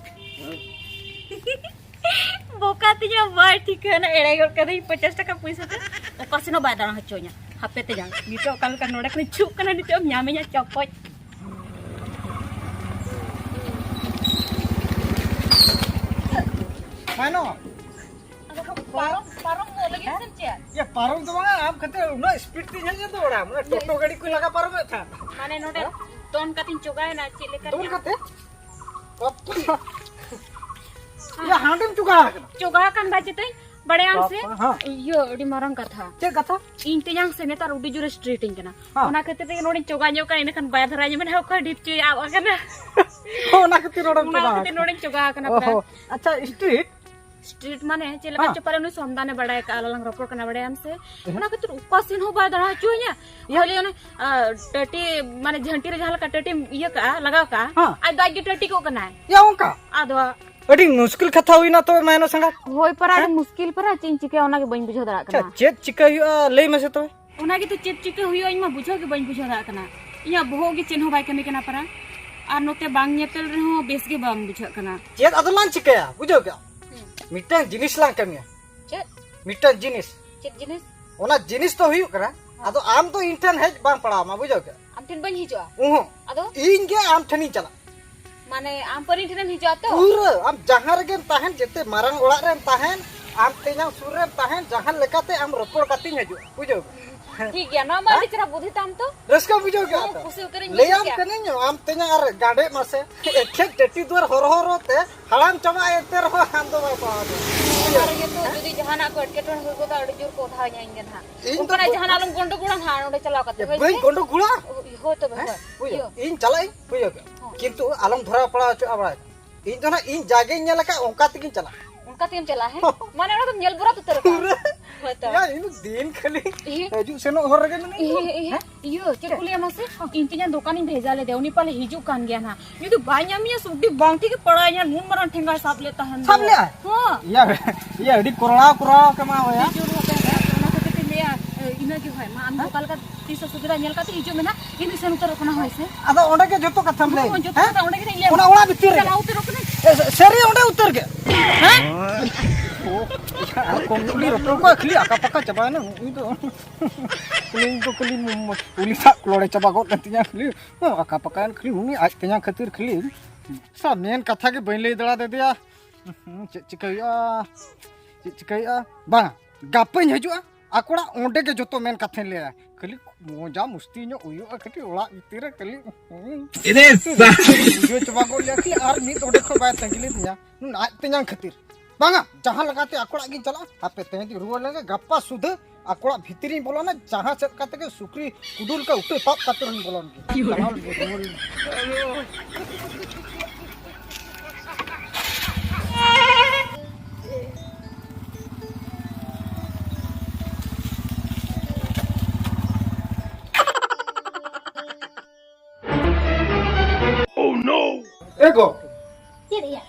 ᱵᱚᱠᱟ ᱛᱤᱧᱟ ᱵᱟᱭ ᱴᱷᱤᱠᱟᱹᱱᱟ, ᱮᱲᱮ ᱜᱚᱫ ᱠᱟᱹᱫᱟᱹᱧ ᱯᱚᱧᱪᱟᱥ ᱴᱟᱠᱟ ᱯᱩᱭᱥᱟᱹ ᱛᱮ᱾ ᱚᱠᱟ ᱥᱮᱱ ᱦᱚᱸ ᱵᱟᱭ ᱫᱟᱬᱟ ᱦᱚᱪᱚᱧᱟ᱾ ᱦᱟᱯᱮ ᱛᱮᱧᱟᱝ, ᱱᱤᱛᱚᱜ ᱚᱠᱟ ᱞᱮᱠᱟ ᱱᱚᱰᱮ ᱠᱷᱚᱱᱤᱧ ᱪᱷᱩᱜ ᱠᱟᱱᱟ, ᱱᱤᱛᱚᱜ ᱮᱢ ᱧᱟᱢᱤᱧᱟ ᱪᱚᱯᱚᱡ᱾ ᱢᱟᱭᱱᱚ᱾ ᱟᱫᱚ ᱯᱟᱨᱚᱢ, ᱯᱟᱨᱚᱢ ᱞᱟᱹᱜᱤᱫ ᱥᱮ ᱪᱮᱫ? ᱭᱟ, ᱯᱟᱨᱚᱢ ᱫᱚ ᱵᱟᱝᱟ, ᱟᱢ ᱠᱷᱟᱹᱛᱤᱨ ᱩᱱᱟᱹᱜ ᱥᱯᱤᱰ ᱛᱤᱧ ᱦᱮᱡ ᱮᱱ ᱫᱚ ᱚᱲᱟᱜ, ᱢᱟᱱᱮ ᱴᱳᱴᱳ ᱜᱟᱹᱰᱤ ᱠᱚ ᱞᱟᱜᱟ ᱯᱟᱨᱚᱢᱮᱫ ᱛᱟᱦᱮᱸᱫ᱾ ᱢᱟᱱᱮ ᱱᱚᱰᱮ ᱫᱚᱱ ᱠᱟᱛᱮᱧ ᱪᱚᱜᱟᱭᱮᱱᱟ, ᱪᱮᱫ ᱞᱮᱠᱟ ᱫᱚᱱ ᱪᱚ? ᱠᱟᱛᱮ? ᱵᱟᱯ-, ᱭᱟ, ᱦᱟᱸᱰᱮᱢ ᱪᱚᱜᱟ ᱟᱠᱟᱱᱟ? ᱪᱚᱜᱟ ᱟᱠᱟᱱ ᱵᱟᱭ ᱪᱮᱛᱟᱹᱧ, ᱵᱟᱲᱟᱭᱟᱢ ᱥᱮ? ᱵᱟᱯ-, ᱦᱮᱸ᱾ ᱤᱭᱟᱹ, ᱟᱹᱰᱤ ᱢᱟᱨᱟᱝ ᱠᱟᱛᱷᱟ᱾ ᱪᱮᱫ ᱠᱟᱛᱷᱟ? ᱤᱧ ᱛᱮᱧᱟᱝ ᱥᱮ ᱱᱮᱛᱟᱨ ᱟᱹᱰᱤ ᱡᱳᱨᱮ ᱥᱴᱨᱤᱴ ᱤᱧ ᱠᱟᱱᱟ᱾ ᱦᱮᱸ᱾ ᱚᱱᱟ ᱠᱷᱟᱹᱛᱤᱨ ᱛᱮᱜᱮ ᱱᱚᱰᱮᱧ ᱪᱚᱜᱟ ᱧᱚᱜ ᱠᱟᱱᱟ, ᱤᱱᱟᱹᱠᱷᱟᱱ ᱵᱟᱭ ᱫᱷᱚᱨᱟᱧᱟ, ᱢᱮᱱᱟ ᱚᱠᱟ ᱰᱷᱤᱯ ᱪᱚᱭ ᱟᱵ ᱟᱠᱟᱱᱟ᱾ ᱚᱱᱟ ᱠᱷᱟᱹᱛᱤᱨ ᱱᱚᱰᱮᱢ ᱚᱱᱟ ᱪᱚᱜᱟ ᱠᱷᱟᱹᱛᱤᱨ ᱟᱠᱟᱱᱟ᱾ ᱱᱚᱰᱮᱧ ᱪᱚᱜᱟ ᱟᱠᱟᱱᱟ ᱚᱦᱚ᱾ ᱯᱨᱟᱭ᱾ ᱟᱪᱪᱷᱟ, ᱥᱴᱨᱤᱴ? ᱥᱴᱨᱤᱴ ᱢᱟᱱᱮ ᱪᱮᱫ ᱞᱮᱠᱟ ᱦᱮᱸ᱾ ᱪᱚ ᱯᱟᱞᱮ ᱩᱱᱤ ᱥᱚᱢᱫᱟᱱᱮ ᱵᱟᱲᱟᱭ ᱠᱟᱜᱼᱟ, ᱟᱞᱟᱝ ᱨᱚᱯᱚᱲ ᱠᱟᱱᱟ, ᱵᱟᱲᱟᱭᱟᱢ ᱥᱮ? ᱦᱮᱸ᱾ ᱚᱱᱟ ᱠᱷᱟᱹᱛᱤᱨ ᱚᱠᱟ ᱥᱮᱱ ᱦᱚᱸ ᱵᱟᱭ ᱫᱟᱬᱟ ᱦᱚᱪᱚᱣᱟᱹᱧᱟ᱾ ᱭᱟ᱾ ᱠᱷᱟᱹᱞᱤ ᱚᱱᱮ, ᱟ, ᱴᱟᱹᱴᱤ, ᱢᱟᱱᱮ ᱡᱷᱟᱹᱱᱴᱤ ᱨᱮ ᱡᱟᱦᱟᱸ ᱞᱮᱠᱟ ᱴᱟᱹᱴᱤᱢ ᱤᱭᱟᱹ ᱠᱟᱜᱼᱟ, ᱞᱟᱜᱟᱣ ᱠᱟᱜᱼᱟ, ᱦᱮᱸ᱾ ᱟᱡ ᱫᱚ ᱟᱡ ᱜᱮ ᱴᱟᱹᱴᱤ ᱠᱚᱜ ᱠᱟᱱᱟᱭ᱾ ᱭᱟ, ᱚᱱᱠᱟ? ᱟᱫᱚ ᱟᱹᱰᱤ ᱢᱩᱥᱠᱤᱞ ᱠᱟᱛᱷᱟ ᱦᱩᱭᱱᱟ ᱛᱚᱵᱮ, ᱢᱟᱭᱱᱟ ᱥᱟᱸᱜᱟᱛ᱾ ᱦᱳᱭ ᱯᱟᱨᱟ, ᱟᱹᱰᱤ ᱦᱮᱸ? ᱢᱩᱥᱠᱤᱞ ᱯᱟᱨᱟ, ᱪᱮᱫ ᱤᱧ ᱪᱤᱠᱟᱹᱭᱟ, ᱚᱱᱟᱜᱮ ᱵᱟᱹᱧ ᱵᱩᱡᱷᱟᱹᱣ ᱫᱟᱲᱮᱭᱟᱜ ᱟᱪᱪᱷᱟ, ᱠᱟᱱᱟ᱾ ᱪᱮᱫ ᱪᱤᱠᱟᱹᱭ ᱦᱩᱭᱩᱜᱼᱟ, ᱞᱟᱹᱭ ᱢᱮᱥᱮ ᱛᱚᱵᱮ᱾ ᱚᱱᱟ ᱜᱮᱛᱚ ᱪᱮᱫ ᱪᱤᱠᱟᱹ ᱦᱩᱭᱩᱜᱼᱟ, ᱤᱧ ᱢᱟ ᱵᱩᱡᱷᱟᱹᱣ ᱜᱮ ᱵᱟᱹᱧ ᱵᱩᱡᱷᱟᱹᱣ ᱫᱟᱲᱮᱭᱟᱜ ᱠᱟᱱᱟ᱾ ᱤᱧᱟᱹᱜ ᱵᱚᱦᱚᱜ ᱜᱮ ᱪᱮᱫ ᱦᱚᱸ ᱵᱟᱭ ᱠᱟᱹᱢᱤ ᱠᱟᱱᱟ ᱯᱟᱨᱟ᱾ ᱟᱨ ᱱᱚᱛᱮ ᱵᱟᱝ ᱧᱮᱯᱮᱞ ᱨᱮᱦᱚᱸ ᱵᱮᱥ ᱜᱮ ᱵᱟᱝ ᱵᱩᱡᱷᱟᱹᱜ ᱠᱟᱱᱟ᱾ ᱪᱮᱫ ᱟᱫᱚ ᱞᱟᱝ ᱪᱤᱠᱟᱹᱭᱟ, ᱵᱩᱡᱷᱟᱹᱣ ᱠᱮᱜᱼᱟᱢ? ᱦᱩᱸ᱾ ᱢᱤᱫᱴᱟᱝ ᱡᱤᱱᱤᱥ ᱞᱟᱝ ᱠᱟᱹᱢᱤᱭᱟ᱾ ᱪᱮᱫ? ᱢᱤᱫᱴᱟᱝ ᱡᱤᱱᱤᱥ᱾ ᱪᱮᱫ ᱡᱤᱱᱤᱥ? ᱚᱱᱟ ᱡᱤᱱᱤᱥ ᱫᱚ ᱦᱩᱭᱩᱜ ᱠᱟᱱᱟ, ᱦᱮᱸ᱾ ᱟᱫᱚ ᱟᱢ ᱫᱚ ᱤᱧ ᱴᱷᱮᱱ ᱦᱮᱡ ᱵᱟᱝ ᱯᱟᱲᱟᱣ ᱟᱢᱟ, ᱵᱩᱡᱷᱟᱹᱣ ᱠᱮᱜᱼᱟᱢ? ᱟᱢ ᱴᱷᱮᱱ ᱵᱟᱹᱧ ᱦᱤᱡᱩᱜᱼᱟ᱾ ᱩᱦᱩᱸ᱾ ᱟᱫᱚ? ᱤᱧ ᱜᱮ ᱟᱢ ᱴᱷᱮᱱᱤᱧ ᱪᱟᱞᱟᱜᱼᱟ᱾ ᱢᱟᱱᱮ ᱟᱢ ᱯᱟᱹᱨᱤ ᱴᱷᱮᱱᱮᱢ ᱦᱤᱡᱩᱜᱼᱟ ᱛᱚ? ᱯᱩᱨᱟᱹ ᱟᱢ ᱡᱟᱦᱟᱸ ᱨᱮᱜᱮᱢ ᱛᱟᱦᱮᱱ, ᱡᱮᱛᱮ ᱢᱟᱨᱟᱝ ᱚᱲᱟᱜ ᱨᱮᱢ ᱛᱟᱦᱮᱱ, ᱟᱢ ᱛᱮᱧᱟᱝ ᱥᱩᱨ ᱨᱮᱢ ᱛᱟᱦᱮᱱ, ᱡᱟᱦᱟᱸ ᱞᱮᱠᱟᱛᱮ ᱟᱢ ᱨᱚᱯᱚᱲ ᱠᱟᱛᱮᱧ ᱦᱤᱡᱩᱜᱼᱟ, ᱵᱩᱡᱷᱟᱹᱣ? ᱴᱷᱤᱠ ᱜᱮᱭᱟ, ᱱᱚᱣᱟ ᱢᱟ ᱦᱮᱸ? ᱟᱹᱰᱤ ᱪᱮᱦᱨᱟ ᱵᱩᱫᱷᱤ ᱛᱟᱢ ᱛᱚ᱾ ᱨᱟᱹᱥᱠᱟᱹ ᱵᱩᱡᱷᱟᱹᱣ ᱠᱮᱜᱼᱟ ᱦᱮᱸ, ᱛᱚ? ᱠᱩᱥᱤ ᱩᱛᱟᱹᱨᱤᱧ ᱵᱩᱡᱷᱟᱹᱣ ᱞᱟᱹᱭᱟᱢ ᱠᱮᱜᱼᱟ᱾ ᱠᱟᱹᱱᱟᱹᱧ, ᱟᱢ ᱛᱮᱧᱟᱝ ᱟᱨ ᱜᱟᱸᱰᱮ ᱢᱟᱥᱮ, ᱮᱠᱷᱮᱱ ᱴᱟᱹᱴᱤ ᱫᱩᱣᱟᱹᱨ ᱦᱚᱨᱦᱚ ᱦᱚᱨᱦᱚ ᱛᱮ ᱦᱟᱲᱟᱢ ᱪᱟᱵᱟ ᱮᱱᱛᱮ ᱨᱮᱦᱚᱸ ᱟᱢ ᱫᱚ ᱵᱟᱭ ᱯᱟᱲᱟᱣ ᱫᱮ᱾ ᱚᱱᱟ ᱨᱮᱜᱮ ᱛᱚ, ᱦᱮᱸ? ᱡᱩᱫᱤ ᱡᱟᱦᱟᱱᱟᱜ ᱠᱚ ᱮᱴᱠᱮᱴᱚᱬᱮ ᱦᱩᱭ ᱜᱚᱫᱚᱜᱼᱟ, ᱟᱹᱰᱤ ᱡᱳᱨ ᱠᱚ ᱚᱫᱷᱟᱣ ᱧᱟ ᱤᱧ ᱜᱮ ᱱᱟᱦᱟᱜ᱾ ᱤᱧ ᱫᱚ ᱚᱱᱠᱟᱱᱟᱜ ᱵᱟᱹ-, ᱡᱟᱦᱟᱱᱟᱜ ᱟᱞᱚᱢ ᱜᱚᱱᱰᱳᱜᱳᱲᱟ ᱱᱟᱦᱟᱜ ᱱᱚᱰᱮ ᱪᱟᱞᱟᱣ ᱠᱟᱛᱮ, ᱦᱮᱸ, ᱦᱳᱭ ᱥᱮ? ᱵᱟᱹᱧ ᱜᱚᱱᱰᱳᱜᱳᱲᱟ᱾ ᱦᱳᱭ ᱛᱚᱵᱮ, ᱦᱮᱸ? ᱦᱳᱭ᱾ ᱵᱩᱡᱷᱟᱹᱣ? ᱤᱭᱟᱹ᱾ ᱤᱧ ᱪᱟᱞᱟᱜ ᱟᱹᱧ, ᱵᱩᱡᱷᱟᱹᱣ ᱠᱮᱜᱼᱟᱢ? ᱦᱚᱸ᱾ ᱠᱤᱱᱛᱩ ᱟᱞᱚᱢ ᱫᱷᱚᱨᱟᱣ ᱯᱟᱲᱟᱣ ᱦᱚᱪᱚᱜᱼᱟ, ᱵᱟᱲᱟᱭ ᱠᱮᱜᱼᱟᱢ? ᱤᱧ ᱫᱚ ᱱᱟᱦᱟᱜ ᱤᱧ ᱡᱟᱜᱮᱧ ᱧᱮᱞ ᱟᱠᱟᱫ, ᱚᱱᱠᱟ ᱛᱮᱜᱤᱧ ᱪᱟᱞᱟᱜᱼᱟ᱾ ᱚᱱᱠᱟ ᱛᱮᱜᱮᱢ ᱪᱟᱞᱟᱜᱼᱟ, ᱦᱮᱸ? ᱢᱟᱱᱮ ᱚᱱᱟ ᱫᱚᱢ ᱧᱮᱞ ᱵᱚᱨᱟᱛ ᱩᱛᱟᱹᱨ ᱟᱠᱟᱫᱼᱟ᱾ ᱯᱩᱨᱟᱹ᱾ ᱦᱳᱭᱛᱚ᱾ ᱭᱟ, ᱤᱧ ᱫᱚ ᱫᱤᱱ ᱠᱷᱟᱹᱞᱤ ᱮᱦᱮ᱾ ᱦᱤᱡᱩᱜ ᱥᱮᱱᱚᱜ ᱦᱚᱨ ᱨᱮᱜᱮ ᱢᱮᱱᱟᱹᱧ ᱫᱚ᱾ ᱮᱦᱮ, ᱮᱦᱮ᱾ ᱦᱮᱸ? ᱤᱭᱟᱹ, ᱪᱮᱫ ᱠᱚ ᱞᱟᱹᱭᱟ ᱢᱟᱥᱮ? ᱤᱧ ᱛᱮᱧᱟᱝ ᱫᱚᱠᱟᱱᱤᱧ ᱵᱷᱮᱡᱟ ᱞᱮᱫᱮᱭᱟ, ᱩᱱᱤ ᱯᱟᱞᱮ ᱦᱤᱡᱩᱜ ᱠᱟᱱ ᱜᱮᱭᱟ ᱱᱟᱦᱟᱜ᱾ ᱡᱩᱫᱤ ᱵᱟᱭ ᱧᱟᱢᱤᱧᱟ, ᱥᱩᱠᱰᱤ ᱵᱟᱝ ᱴᱷᱤᱠ ᱮ ᱯᱟᱲᱟᱭᱤᱧᱟ, ᱱᱩᱱ ᱢᱟᱨᱟᱝ ᱴᱷᱮᱸᱜᱟᱭ ᱥᱟᱵ ᱞᱮᱫ ᱛᱟᱦᱮᱱ ᱫᱚ᱾ ᱥᱟᱵ ᱞᱮᱫᱼᱟᱭ? ᱦᱚᱸ᱾ ᱭᱟ, ᱭᱟ, ᱟᱹᱰᱤ ᱠᱚᱨᱲᱟ ᱠᱚᱨᱲᱟ ᱠᱟᱢᱟ ᱦᱚᱭᱟ᱾ ᱟᱹᱰᱤ ᱡᱳᱨ ᱦᱚᱸ ᱛᱟᱦᱮᱸ ᱠᱟᱱᱟ, ᱚᱱᱟ ᱠᱷᱟᱹᱛᱤᱨ ᱛᱤᱧ ᱞᱟᱹᱭᱟ, ᱮ, ᱤᱱᱟᱹ ᱜᱮ ᱦᱳᱭ, ᱢᱟ ᱟᱢ ᱫᱚ ᱦᱮᱸ? ᱚᱠᱟ ᱞᱮᱠᱟ ᱛᱤᱥ ᱦᱚᱸ ᱥᱩᱵᱤᱫᱷᱟ ᱧᱮᱞ ᱠᱟᱛᱮ ᱦᱤᱡᱩᱜ ᱢᱮ ᱱᱟᱦᱟᱜ, ᱤᱧ ᱫᱚ ᱥᱮᱱ ᱩᱛᱟᱹᱨᱚᱜ ᱠᱟᱱᱟ, ᱦᱳᱭ ᱥᱮ᱾ ᱟᱫᱚ ᱚᱸᱰᱮ ᱜᱮ ᱡᱚᱛᱚ ᱠᱟᱛᱷᱟᱢ ᱞᱟᱹᱭ᱾ ᱦᱚᱸ, ᱡᱚᱛᱚ ᱦᱮᱸ? ᱠᱟᱛᱷᱟ ᱚᱸᱰᱮ ᱜᱮ ᱱᱟᱦᱟᱜ ᱤᱧ ᱞᱟᱹᱭᱟ᱾ ᱚᱱᱟ ᱚᱲᱟᱜ ᱵᱷᱤᱛᱤᱨ ᱨᱮᱜᱮ᱾ ᱪᱟᱞᱟᱣ ᱩᱛᱟᱹᱨᱚᱜ ᱠᱟᱹᱱᱟᱹᱧ᱾ ᱮ, ᱥᱮ-, ᱥᱟᱹᱨᱤ ᱚᱸᱰᱮ ᱩᱛᱟᱹᱨ ᱜᱮ᱾ ᱦᱮᱸ? ᱟᱨ ᱠᱚᱢ ᱡᱩᱫᱤ ᱨᱚᱯᱚᱲ ᱠᱚ ᱠᱷᱟᱹᱞᱤ ᱟᱠᱟ ᱯᱟᱠᱟ ᱪᱟᱵᱟᱭᱮᱱᱟ, ᱩᱱᱤ ᱫᱚ, ᱩᱱᱤ ᱫᱚ ᱠᱷᱟᱹᱞᱤ ᱩᱱᱤ ᱥᱟᱜ ᱠᱞᱚᱲᱮ ᱪᱟᱵᱟ ᱜᱚᱫ ᱞᱮᱱ ᱛᱤᱧᱟ ᱠᱷᱟᱹᱞᱤ᱾ ᱦᱚᱸ, ᱟᱠᱟ ᱯᱟᱠᱟᱭᱮᱱ ᱠᱷᱟᱹᱞᱤ ᱩᱱᱤ ᱟᱡ ᱛᱮᱧᱟᱝ ᱠᱷᱟᱹᱛᱤᱨ ᱠᱷᱟᱹᱞᱤ᱾ ᱥᱟ ᱢᱮᱱ ᱠᱟᱛᱷᱟ ᱜᱮ ᱵᱟᱹᱧ ᱞᱟᱹᱭ ᱫᱟᱲᱮ ᱟᱫᱮᱭᱟ᱾ ᱦᱩᱸ, ᱪᱮᱫ ᱪᱤᱠᱟᱹ ᱦᱩᱭᱩᱜᱼᱟ? ᱪᱮᱫ ᱪᱤᱠᱟᱹ ᱦᱩᱭᱩᱜᱼᱟ? ᱵᱟᱝ, ᱜᱟᱯᱟᱧ ᱦᱤᱡᱩᱜᱼᱟ, ᱟᱠᱚ ᱚᱲᱟᱜ ᱚᱸᱰᱮ ᱜᱮ ᱡᱚᱛᱚ ᱢᱮᱱ ᱠᱟᱛᱷᱟᱧ ᱞᱟᱹᱭᱟ᱾ ᱠᱷᱟᱹᱞᱤ ᱢᱚᱡᱟ ᱢᱩᱥᱛᱤ ᱧᱚᱜ ᱦᱩᱭᱩᱜᱼᱟ ᱠᱟᱹᱴᱤᱡ ᱚᱲᱟᱜ ᱵᱷᱤᱛᱤᱨ ᱨᱮ, ᱠᱷᱟᱹᱞᱤ ᱮᱫᱮ ᱥᱟ- ᱵᱩᱡᱷᱟᱹᱣ ᱪᱟᱵᱟ ᱜᱚᱫ ᱞᱮᱭᱟ ᱠᱷᱟᱹᱞᱤ᱾ ᱟᱨ ᱢᱤᱫ ᱚᱸᱰᱮ ᱠᱷᱚᱱ ᱵᱟᱭ ᱛᱟᱺᱜᱤ ᱞᱮᱫᱤᱧᱟ, ᱱᱩᱱ ᱟᱡ ᱛᱮᱧᱟᱝ ᱠᱷᱟᱹᱛᱤᱨ᱾ ᱵᱟᱝᱟ, ᱡᱟᱦᱟᱸ ᱞᱮᱠᱟᱛᱮ ᱟᱠᱚ ᱚᱲᱟᱜ ᱜᱤᱧ ᱪᱟᱞᱟᱜᱼᱟ᱾ ᱦᱟᱯᱮ, ᱛᱮᱦᱮᱧ ᱫᱚ ᱨᱩᱣᱟᱹᱲ ᱞᱮᱱᱜᱮ, ᱜᱟᱯᱟ ᱥᱩᱫᱷᱟᱹ ᱟᱠᱚ ᱚᱲᱟᱜ ᱵᱷᱤᱛᱤᱨᱤᱧ ᱵᱚᱞᱚᱱᱟ, ᱡᱟᱦᱟᱸ ᱥᱮᱫ ᱠᱟᱛᱮ ᱜᱮ ᱥᱩᱠᱨᱤ ᱠᱩᱰᱩ ᱞᱮᱠᱟ ᱩᱴᱟᱹ ᱥᱟᱵ ᱠᱟᱛᱮ ᱨᱤᱧ ᱵᱚᱞᱚᱱ ᱜᱮ᱾ ᱪᱟᱞᱟᱣ ᱞᱮᱱ ᱜᱮ, ᱨᱩᱣᱟᱹᱲ ᱞᱮᱱ ᱜᱮ᱾ Oh no! ᱮ ᱜᱚ! ᱪᱮᱫ ᱭᱟ?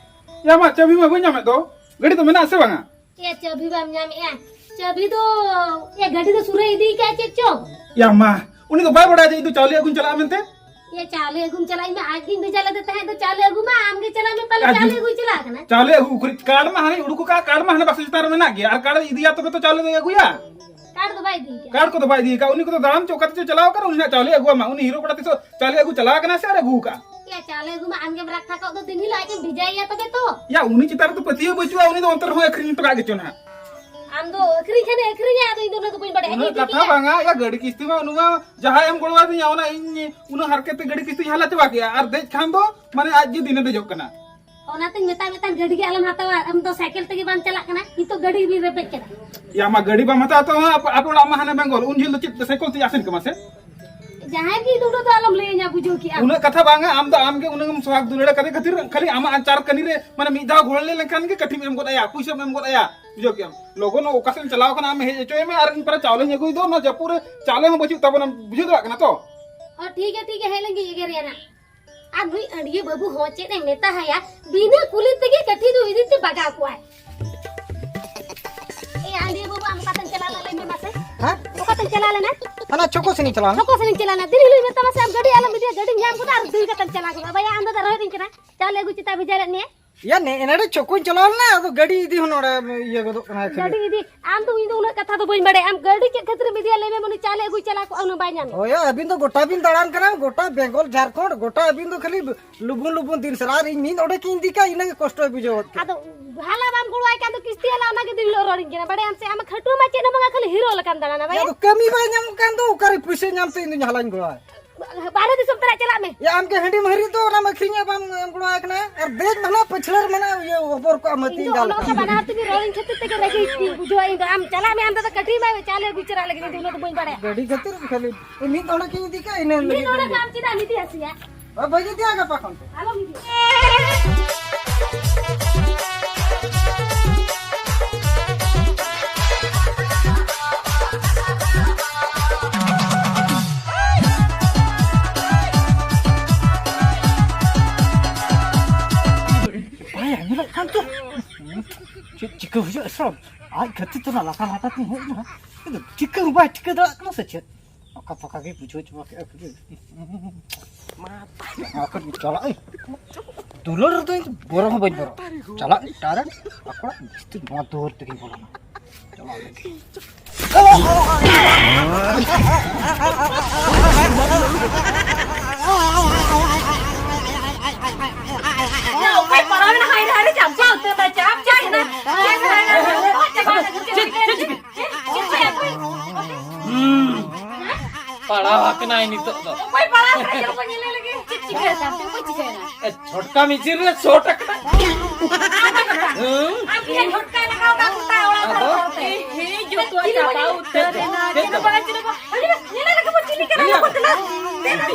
ᱭᱟ ᱢᱟ, ᱪᱟᱹᱵᱤ ᱢᱟ ᱵᱟᱹᱧ ᱧᱟᱢᱮᱫ ᱫᱚ᱾ ᱜᱟᱹᱰᱤ ᱫᱚ ᱢᱮᱱᱟᱜ ᱟᱥᱮ ᱵᱟᱝᱟ? ᱮ, ᱪᱟᱹᱵᱤ ᱵᱟᱢ ᱧᱟᱢᱮᱜᱼᱟ? ᱪᱟᱹᱵᱤ ᱫᱚ, ᱮ, ᱜᱟᱹᱰᱤ ᱫᱚ ᱥᱩᱨᱮ ᱤᱫᱤ ᱠᱟᱜᱼᱟ ᱪᱮᱫ ᱪᱚ? ᱭᱟ ᱢᱟ, ᱩᱱᱤ ᱫᱚ ᱵᱟᱭ ᱵᱟᱲᱟᱭᱟ ᱡᱮ ᱤᱧ ᱫᱚ ᱪᱟᱣᱞᱮ ᱟᱹᱜᱩᱧ ᱪᱟᱞᱟᱜᱼᱟ ᱢᱮᱱᱛᱮ? ᱮ, ᱪᱟᱣᱞᱮ ᱟᱹᱜᱩᱢ ᱪᱟᱞᱟᱜ, ᱤᱧ ᱢᱟ ᱟᱡ ᱜᱤᱧ ᱵᱷᱮᱡᱟ ᱞᱮᱫᱮ ᱛᱟᱦᱮᱸᱫ ᱫᱚ ᱪᱟᱣᱞᱮ ᱟᱹᱜᱩ ᱢᱟ, ᱟᱢ ᱜᱮ ᱪᱟᱞᱟᱜ ᱢᱮ, ᱯᱟᱞᱮ ᱟᱨ ᱪᱟᱣᱞᱮ ᱡᱩ-, ᱟᱹᱜᱩᱭ ᱪᱟᱞᱟᱜ ᱠᱟᱱᱟ᱾ ᱪᱟᱣᱞᱮ ᱟᱹᱜᱩ ᱩᱠᱩᱨᱤᱡ ᱠᱟᱨᱰ ᱢᱟ ᱦᱟᱱᱮ ᱩᱰᱩᱠ ᱟᱠᱟᱫ, ᱠᱟᱨᱰ ᱢᱟ ᱦᱟᱱᱮ ᱵᱟᱥ ᱪᱮᱛᱟᱱ ᱨᱮ ᱢᱮᱱᱟᱜ ᱜᱮᱭᱟ, ᱟᱨ ᱠᱟᱨᱰ ᱤᱫᱤᱭᱟ ᱛᱚᱵᱮ ᱛᱚ ᱪᱟᱣᱞᱮ ᱫᱚᱭ ᱟᱹᱜᱩᱭᱟ᱾ ᱠᱟᱨᱰ ᱫᱚ ᱵᱟᱭ ᱤᱫᱤ ᱠᱟᱜ᱾ ᱠᱟᱨᱰ ᱠᱚᱫᱚ ᱵᱟᱭ ᱤᱫᱤ ᱠᱟᱜ, ᱩᱱᱤ ᱠᱚᱫᱚ ᱫᱟᱬᱟᱱ ᱪᱚ ᱚᱠᱟ ᱛᱮᱪᱚ ᱪᱟᱞᱟᱣ ᱠᱟᱱᱟ, ᱩᱱᱤ ᱦᱟᱸᱜ ᱪᱟᱣᱞᱮ ᱟᱹᱜᱩᱣᱟ ᱢᱟ, ᱩᱱᱤ ᱦᱤᱨᱳ ᱠᱚᱲᱟ ᱛᱤᱥᱚᱜ ᱪᱟᱣᱞᱮ ᱟᱹᱜᱩ ᱪᱟᱞᱟᱣ ᱠᱟᱱᱟ ᱥᱮ ᱟᱨ ᱟᱹᱜᱩ ᱠᱟᱜᱼᱟ? ᱭᱟ, ᱪᱟᱣᱞᱮ ᱟᱹᱜᱩ ᱢᱟ ᱟᱢ ᱜᱮᱢ ᱨᱟᱠᱷᱟ ᱠᱚᱜ ᱫᱚ, ᱫᱤᱱ ᱦᱤᱞᱳᱜ ᱟᱡ ᱜᱮᱢ ᱵᱷᱮᱡᱟᱭᱮᱭᱟ ᱛᱚᱵᱮ ᱛᱚ᱾ ᱭᱟ, ᱩᱱᱤ ᱪᱮᱛᱟᱱ ᱨᱮᱫᱚ ᱯᱟᱹᱛᱭᱟᱹᱣ ᱵᱟᱹᱪᱩᱜᱼᱟ, ᱩᱱᱤ ᱫᱚ ᱚᱱᱛᱮ ᱨᱮᱦᱚᱸ ᱟᱹᱠᱷᱨᱤᱧ ᱦᱚᱴᱚ ᱠᱟᱜ ᱜᱮᱪᱚ ᱱᱟᱦᱟᱜ᱾ ᱟᱢ ᱫᱚ ᱟᱹᱠᱷᱨᱤᱧ ᱠᱷᱟᱱᱮ ᱟᱹᱠᱷᱨᱤᱧᱟ, ᱟᱫᱚ ᱤᱧ ᱫᱚ ᱚᱱᱟ ᱫᱚ ᱵᱟᱹᱧ ᱵᱟᱲᱟᱭᱟ᱾ ᱩᱱᱟᱹᱜ ᱤᱧ ᱠᱟᱛᱷᱟ ᱤᱫᱤᱭᱟ᱾ ᱵᱟᱝᱟ, ᱭᱟ, ᱜᱟᱹᱰᱤ ᱠᱤᱥᱛᱤ ᱢᱟ ᱩᱱᱤ ᱢᱟ ᱡᱟᱦᱟᱸᱭ ᱮᱢ ᱜᱚᱲᱚ ᱟᱹᱫᱤᱧᱟ, ᱚᱱᱟ ᱤᱧ ᱩᱱᱟᱹᱜ ᱦᱟᱨᱠᱮᱛ ᱛᱮ ᱜᱟᱹᱰᱤ ᱠᱤᱥᱛᱤᱧ ᱦᱟᱞᱟ ᱪᱟᱵᱟ ᱠᱮᱜᱼᱟ, ᱟᱨ ᱫᱮᱡ ᱠᱷᱟᱱ ᱫᱚ ᱢᱟᱱᱮ ᱟᱡ ᱜᱮ ᱫᱤᱱᱮ ᱫᱮᱡᱚᱜ ᱠᱟᱱᱟ᱾ ᱚᱱᱟᱛᱮᱧ ᱢᱮᱛᱟ ᱢᱮᱛᱟᱱ ᱜᱟᱹᱰᱤ ᱜᱮ ᱟᱞᱚᱢ ᱦᱟᱛᱟᱣᱟ, ᱟᱢ ᱫᱚ ᱥᱟᱭᱠᱮᱞ ᱛᱮᱜᱮ ᱵᱟᱢ ᱪᱟᱞᱟᱜ ᱠᱟᱱᱟ, ᱱᱤᱛᱚᱜ ᱜᱟᱹᱰᱤ ᱵᱤᱱ ᱨᱮᱯᱮᱡ ᱠᱟᱱᱟ᱾ ᱭᱟ ᱢᱟ, ᱜᱟᱹᱰᱤ ᱵᱟᱢ ᱦᱟᱛᱟᱣᱟ ᱛᱚ ᱟᱯᱮ, ᱟᱯᱮ ᱚᱲᱟᱜ ᱢᱟ ᱦᱟᱱᱮ ᱵᱮᱝᱜᱚᱞ, ᱩᱱ ᱡᱷᱟᱹᱞ ᱫᱚ ᱪᱮᱫ ᱛᱮ ᱥᱟᱭᱠᱮᱞ ᱛᱮ ᱟᱥᱮᱱ ᱠᱟᱢᱟ ᱥᱮ? ᱡᱟᱦᱟᱸᱭ ᱜᱮ ᱤᱧ ᱫᱚ ᱩᱱᱟᱹᱜ ᱫᱚ ᱟᱞᱚᱢ ᱞᱟᱹᱭᱟᱹᱧᱟ, ᱵᱩᱡᱷᱟᱹᱣ ᱠᱮᱜᱼᱟᱢ? ᱩᱱᱟᱹᱜ ᱠᱟᱛᱷᱟ ᱵᱟᱝᱟ, ᱟᱢ ᱫᱚ ᱟᱢ ᱜᱮ ᱩᱱᱟᱹᱜ ᱮᱢ ᱥᱚᱦᱟᱜ ᱫᱩᱞᱟᱹᱲ ᱠᱟᱫᱮ ᱠᱷᱟᱹᱛᱤᱨ ᱠᱷᱟᱹᱞᱤ ᱟᱢᱟᱜ ᱟᱪᱟᱨ ᱠᱟᱹᱱᱤ ᱨᱮ ᱢᱟᱱᱮ ᱢᱤᱫ ᱫᱷᱟᱣ ᱜᱚᱲᱚ ᱞᱮ ᱞᱮᱱᱠᱷᱟᱱ ᱜᱮ ᱠᱟᱹᱴᱷᱤᱢ ᱮᱢ ᱜᱚᱫ ᱟᱭᱟ, ᱯᱩᱭᱥᱟᱹᱢ ᱮᱢ ᱜᱚᱫ ᱟᱭᱟ, ᱵᱩᱡᱷᱟᱹᱣ ᱠᱮᱜᱼᱟᱢ? ᱞᱚᱜᱚᱱ ᱚᱠᱟ ᱥᱮᱫ ᱮᱢ ᱪᱟᱞᱟᱣ ᱠᱟᱱᱟ ᱟᱢ ᱦᱮᱡ ᱦᱚᱪᱚᱭ ᱢᱮ, ᱟᱨ ᱤᱧ ᱯᱟᱨᱟ ᱪᱟᱣᱞᱮᱧ ᱟᱹᱜᱩᱭ ᱫᱚ, ᱚᱱᱟ ᱡᱟᱹᱯᱩᱫ ᱨᱮ ᱪᱟᱣᱞᱮ ᱦᱚᱸ ᱵᱟᱹᱪᱩᱜ ᱛᱟᱵᱚᱱᱟ, ᱵᱩᱡᱷᱟᱹᱣ ᱫᱟᱲᱮᱭᱟᱜ ᱠᱟᱱᱟ ᱛᱚ? ᱚ, ᱴᱷᱤᱠ ᱜᱮᱭᱟ, ᱴᱷᱤᱠ ᱜᱮᱭᱟ, ᱦᱮᱡ ᱞᱮᱱ ᱜᱮ ᱮᱜᱮᱨᱮᱭᱟ ᱱᱟᱜ᱾ ᱟᱨ ᱱᱩᱭ ᱟᱹᱰᱤᱭᱟᱹ ᱵᱟᱹᱵᱩ ᱦᱚᱸ ᱪᱮᱫ ᱮ ᱢᱮᱛᱟ ᱦᱟᱭᱟ, ᱵᱤᱱᱟᱹ ᱠᱩᱞᱤ ᱛᱮᱜᱮ ᱠᱟᱹᱴᱷᱤ ᱫᱚ ᱤᱫᱤ ᱛᱮ ᱵᱟᱜᱟᱣ ᱠᱚᱣᱟᱭ᱾ ᱮ ᱟᱹᱰᱤᱭᱟᱹ ᱵᱟᱹᱵᱩ, ᱟᱢ ᱚᱠᱟᱛᱮᱢ ᱪᱟᱞᱟᱣ ᱞᱮᱱᱟ ᱞᱟᱹᱭ ᱢᱮ ᱢᱟᱥᱮ? ᱦᱮᱸ? ᱚᱠᱟᱛᱮᱢ ᱪᱟᱞᱟᱣ ᱞᱮᱱᱟ? ᱦᱟᱱᱟ ᱪᱷᱚᱠᱚ ᱥᱮᱱᱤᱧ ᱪᱟᱞᱟᱣ ᱞᱮᱱᱟ᱾ ᱪᱷᱚᱠᱚ ᱥᱮᱱᱤᱧ ᱪᱟᱞᱟᱣ ᱞᱮᱱᱟ᱾ ᱫᱤᱱ ᱦᱤᱞᱳᱜ ᱢᱮᱛᱟᱢᱟ ᱥᱮ ᱟᱢ ᱜᱟᱹᱰᱤ ᱟᱞᱚᱢ ᱤᱫᱤᱭᱟ, ᱜᱟᱹᱰᱤᱢ ᱧᱟᱢ ᱠᱮᱫᱟ ᱟᱨ ᱫᱟᱹᱲ ᱠᱟᱛᱮᱢ ᱪᱟᱞᱟᱣ ᱜᱚᱫᱚᱜᱼᱟ᱾ ᱵᱟᱭᱟ, ᱟᱢ ᱫᱟᱫᱟ ᱨᱚᱦᱮᱫ ᱤᱧ ᱠᱟᱱᱟ᱾ ᱪᱟᱣᱞᱮ ᱟᱹᱜᱩ ᱪᱮᱛᱟ ᱵᱷᱮᱡᱟ ᱞᱮᱫ ᱢᱮᱭᱟ᱾ ᱭᱟ, ᱱᱮ-, ᱮᱱᱟᱰᱮ ᱪᱷᱚᱠᱚᱧ ᱪᱟᱞᱟᱣ ᱞᱮᱱᱟ, ᱟᱫᱚ ᱜᱟᱹᱰᱤ ᱤᱫᱤ ᱦᱚᱸ ᱱᱚᱰᱮ ᱤᱭᱟᱹ ᱜᱚᱫᱚᱜ ᱠᱟᱱᱟ ᱠᱷᱟᱹᱞᱤ᱾ ᱜᱟᱹᱰᱤ ᱤᱫᱤ? ᱟᱢ ᱫᱚ, ᱤᱧ ᱫᱚ ᱩᱱᱟᱹᱜ ᱠᱟᱛᱷᱟ ᱫᱚ ᱵᱟᱹᱧ ᱵᱟᱲᱟᱭᱟ᱾ ᱟᱢ ᱜᱟᱹᱰᱤ ᱪᱮᱫ ᱠᱷᱟᱹᱛᱤᱨ ᱮᱢ ᱤᱫᱤᱭᱟ ᱞᱟᱹᱭ ᱢᱮ, ᱩᱱᱤ ᱪᱟᱣᱞᱮ ᱟᱹᱜᱩᱭ ᱪᱟᱞᱟᱣ ᱠᱚᱜᱼᱟ, ᱩᱱᱟᱹᱜ ᱵᱟᱭ ᱧᱟᱢᱮᱫ᱾ ᱦᱳᱭ, ᱟᱹᱵᱤᱱ ᱫᱚ ᱜᱚᱴᱟ ᱵᱤᱱ ᱫᱟᱬᱟᱱ ᱠᱟᱱᱟ, ᱜᱚᱴᱟ ᱵᱮᱝᱜᱚᱞ, ᱡᱷᱟᱲᱠᱷᱚᱸᱰ, ᱜᱚᱴᱟ ᱟᱹᱵᱤᱱ ᱫᱚ ᱠᱷᱟᱹᱞᱤ ᱞᱩᱵᱩᱱ ᱞᱩᱵᱩᱱ ᱫᱤᱱ ᱥᱟᱨᱟ, ᱟᱨ ᱤᱧ ᱢᱤᱫ ᱚᱸᱰᱮ ᱠᱤᱧ ᱤᱫᱤ ᱠᱟᱜ, ᱤᱱᱟᱹᱜᱮ ᱠᱚᱥᱴᱚᱭ ᱵᱩᱡᱷᱟᱹᱣ ᱜᱚᱫ ᱠᱮᱫ᱾ ᱟᱫᱚ ᱦᱟᱞᱟ ᱵᱟᱢ ᱜᱚᱲᱚᱣᱟᱭ ᱠᱟᱱ ᱫᱚ, ᱠᱤᱥᱛᱤ ᱦᱟᱞᱟ, ᱚᱱᱟᱜᱮ ᱫᱤᱱ ᱦᱤᱞᱳᱜ ᱨᱚᱲᱤᱧ ᱠᱟᱱᱟ, ᱵᱟᱲᱟᱭᱟᱢ ᱥᱮ? ᱟᱢᱟᱜ ᱠᱷᱟᱹᱴᱩᱣᱟᱹ ᱢᱟ ᱪᱮᱫ ᱦᱚᱸ ᱵᱟᱝᱟ, ᱠᱷᱟᱹᱞᱤ ᱦᱤᱨᱳ ᱞᱮᱠᱟᱢ ᱫᱟᱬᱟᱱᱟ, ᱵᱟᱭᱟ? ᱟᱫᱚ ᱠᱟᱹᱢᱤ ᱵᱟᱭ ᱧᱟᱢᱚᱜ ᱠᱟᱱ ᱫᱚ, ᱚᱠᱟᱨᱮ ᱯᱩᱭᱥᱟᱹ ᱧᱟᱢ ᱛᱮ ᱤᱧ ᱫᱩᱧ ᱦᱟᱞᱟᱧ ᱜᱚᱲᱚᱣᱟᱭ? ᱵᱟᱨᱦᱮ ᱫᱤᱥᱚᱢ ᱛᱮᱱᱟᱜ ᱪᱟᱞᱟᱜ ᱢᱮ᱾ ᱭᱟ, ᱟᱢ ᱜᱮ ᱦᱟᱺᱰᱤ ᱢᱟᱹᱦᱨᱤ ᱫᱚ ᱚᱱᱟᱢ ᱟᱹᱠᱷᱨᱤᱧᱟ, ᱵᱟᱢ ᱮᱢ ᱜᱚᱲᱚᱣᱟᱭ ᱠᱟᱱᱟ᱾ ᱟᱨ ᱫᱮᱡ ᱢᱟᱱᱟ ᱯᱟᱹᱪᱷᱞᱟᱹ ᱨᱮ ᱢᱟᱱᱟ ᱤᱭᱟᱹ ᱚᱵᱚᱨ ᱠᱚᱜᱼᱟ ᱢᱟᱹᱛᱤ ᱤᱧ ᱫᱚ ᱰᱟᱞ ᱚᱱᱮ ᱚᱱᱠᱟ ᱠᱟᱱᱟ᱾ ᱵᱟᱱᱟᱨ ᱛᱮᱜᱮ ᱨᱚᱲᱤᱧ ᱠᱷᱟᱹᱛᱤᱨ ᱛᱮᱜᱮ ᱨᱟᱹᱜᱤ ᱤᱧ ᱵᱩᱡᱷᱟᱹᱣᱟ ᱤᱧ ᱫᱚ᱾ ᱟᱢ ᱪᱟᱞᱟᱜ ᱢᱮ, ᱟᱢ ᱫᱟᱫᱟ ᱠᱟᱹᱴᱤᱡ ᱢᱟ ᱪᱟᱞᱮ ᱟᱹᱜᱩ ᱪᱟᱞᱟᱜ ᱞᱟᱹᱜᱤᱫ ᱤᱧ ᱫᱚ ᱩᱱᱟᱹᱜ ᱫᱚ ᱵᱟᱹᱧ ᱵᱟᱲᱟᱭᱟ᱾ ᱜᱟᱹᱰᱤ ᱠᱷᱟᱹᱛᱤᱨ ᱠᱷᱟᱹᱞᱤ ᱢᱤᱫ ᱦᱚᱲ ᱠᱤᱱ ᱤᱫᱤ ᱠᱟᱜ, ᱤᱱᱟᱹ ᱢᱤᱫ ᱞᱟᱹᱜᱤᱫ ᱦᱚᱲ ᱜᱮ᱾ ᱟᱢ ᱪᱮᱫᱟᱜ ᱮᱢ ᱤᱫᱤᱭᱟ ᱥᱮᱭᱟ? ᱦᱳᱭ, ᱵᱟᱹᱧ ᱤᱫᱤᱭᱟ ᱜᱟᱯᱟ ᱠᱷᱚᱱ ᱛᱮ᱾ ᱟᱞᱚᱢ ᱤᱫᱤᱭᱟ᱾ ᱵᱟᱭ ᱟᱸᱡᱚᱢᱮᱫ ᱠᱟᱱ ᱪᱚ᱾ ᱪᱮᱫ ᱪᱤᱠᱟᱹ ᱦᱩᱭᱩᱜᱼᱟ ᱥᱚᱵ? ᱟᱡ ᱠᱷᱟᱹᱛᱤᱨ ᱛᱮ ᱚᱱᱟ ᱞᱟᱴᱟ ᱞᱟᱴᱟ ᱛᱤᱧ ᱦᱮᱡ ᱮᱱᱟ᱾ ᱪᱤᱠᱟᱹ ᱦᱚᱸ ᱵᱟᱭ ᱴᱷᱤᱠᱟᱹ ᱫᱟᱲᱮᱭᱟᱜ ᱠᱟᱱᱟ ᱥᱮ ᱪᱮᱫ? ᱚᱠᱟ ᱯᱚᱠᱟ ᱜᱮ ᱵᱩᱡᱷᱟᱹᱣ ᱪᱟᱵᱟ ᱠᱮᱫᱼᱟ ᱠᱷᱟᱹᱞᱤ᱾ ᱚᱠᱟ ᱨᱮ ᱪᱟᱞᱟᱜ ᱟᱹᱧ? ᱫᱩᱞᱟᱹᱲ ᱨᱮᱫᱚ ᱤᱧ ᱫᱚ ᱵᱚᱨᱚ ᱦᱚᱸ ᱵᱟᱹᱧ ᱵᱚᱨᱚᱜᱼᱟ᱾ ᱪᱟᱞᱟᱜ ᱟᱹᱧ direct ᱟᱠᱚᱲᱟ ᱵᱤᱥᱛᱤ ᱱᱚᱣᱟ ᱫᱩᱣᱟᱹᱨ ᱛᱮᱜᱮᱧ ᱵᱚᱞᱚᱱᱟ᱾ ᱪᱟᱞᱟᱜ ᱟᱹᱧ᱾ ᱚᱠᱚᱭ ᱯᱟᱲᱟᱣ ᱮᱱᱟ? ᱦᱟᱭ ᱨᱮ, ᱦᱟᱭ ᱨᱮ, ᱪᱟᱢᱪᱟ ᱩᱛᱟᱹᱨ ᱱᱟ, ᱪᱟᱢᱪᱟ ᱮᱱᱟ᱾ ᱪᱮᱫ, ᱪᱮᱫ, ᱪᱮᱫ? ᱦᱩᱸ᱾ ᱯᱟᱲᱟᱣ ᱟᱠᱟᱱᱟᱭ ᱱᱤᱛᱚᱜ ᱫᱚ᱾ ᱚᱠᱚᱭ ᱯᱟᱲᱟᱣ ᱟᱠᱟᱱᱟᱭ? ᱪᱮᱫ ᱠᱚ ᱧᱮᱞᱮ ᱞᱟᱹᱜᱤᱫ? ᱪᱮᱫ ᱪᱤᱠᱟᱹ ᱟᱠᱟᱱ ᱛᱮ? ᱚᱠᱚᱭ ᱪᱤᱠᱟᱹᱭᱮᱱᱟ? ᱮ, ᱪᱷᱚᱴᱠᱟ ᱢᱤᱪᱤᱱ ᱨᱮ ᱥᱚᱴ ᱟᱠᱟᱱᱟᱭ᱾ ᱦᱩᱸ᱾ ᱟᱢ ᱴᱷᱮᱱ ᱡᱷᱚᱴᱠᱟᱭ ᱞᱟᱜᱟᱣ ᱠᱟᱜ ᱠᱚ ᱛᱟᱭ ᱚᱲᱟᱜ ᱦᱚᱲ ᱟᱫᱚ? ᱦᱚᱲ ᱛᱮ᱾ ᱮ, ᱦᱮ, ᱡᱚᱛᱚ ᱪᱟᱵᱟ ᱩᱛᱟᱹᱨ ᱮᱱᱟ᱾ ᱪᱮᱫ ᱪᱮᱫ ᱦᱚᱸ ᱵᱟᱝ, ᱪᱮᱫ ᱦᱚᱸ ᱵᱟᱝ᱾ ᱟᱹᱰᱤ ᱵᱮᱥ, ᱧᱮᱞᱮ ᱞᱟᱹᱜᱤᱫ ᱵᱚ ᱪᱤᱞᱤ ᱠᱟᱱᱟ? ᱧᱮᱞ᱾ ᱞᱚᱜᱚᱱ ᱛᱮ ᱞᱟᱹᱭ᱾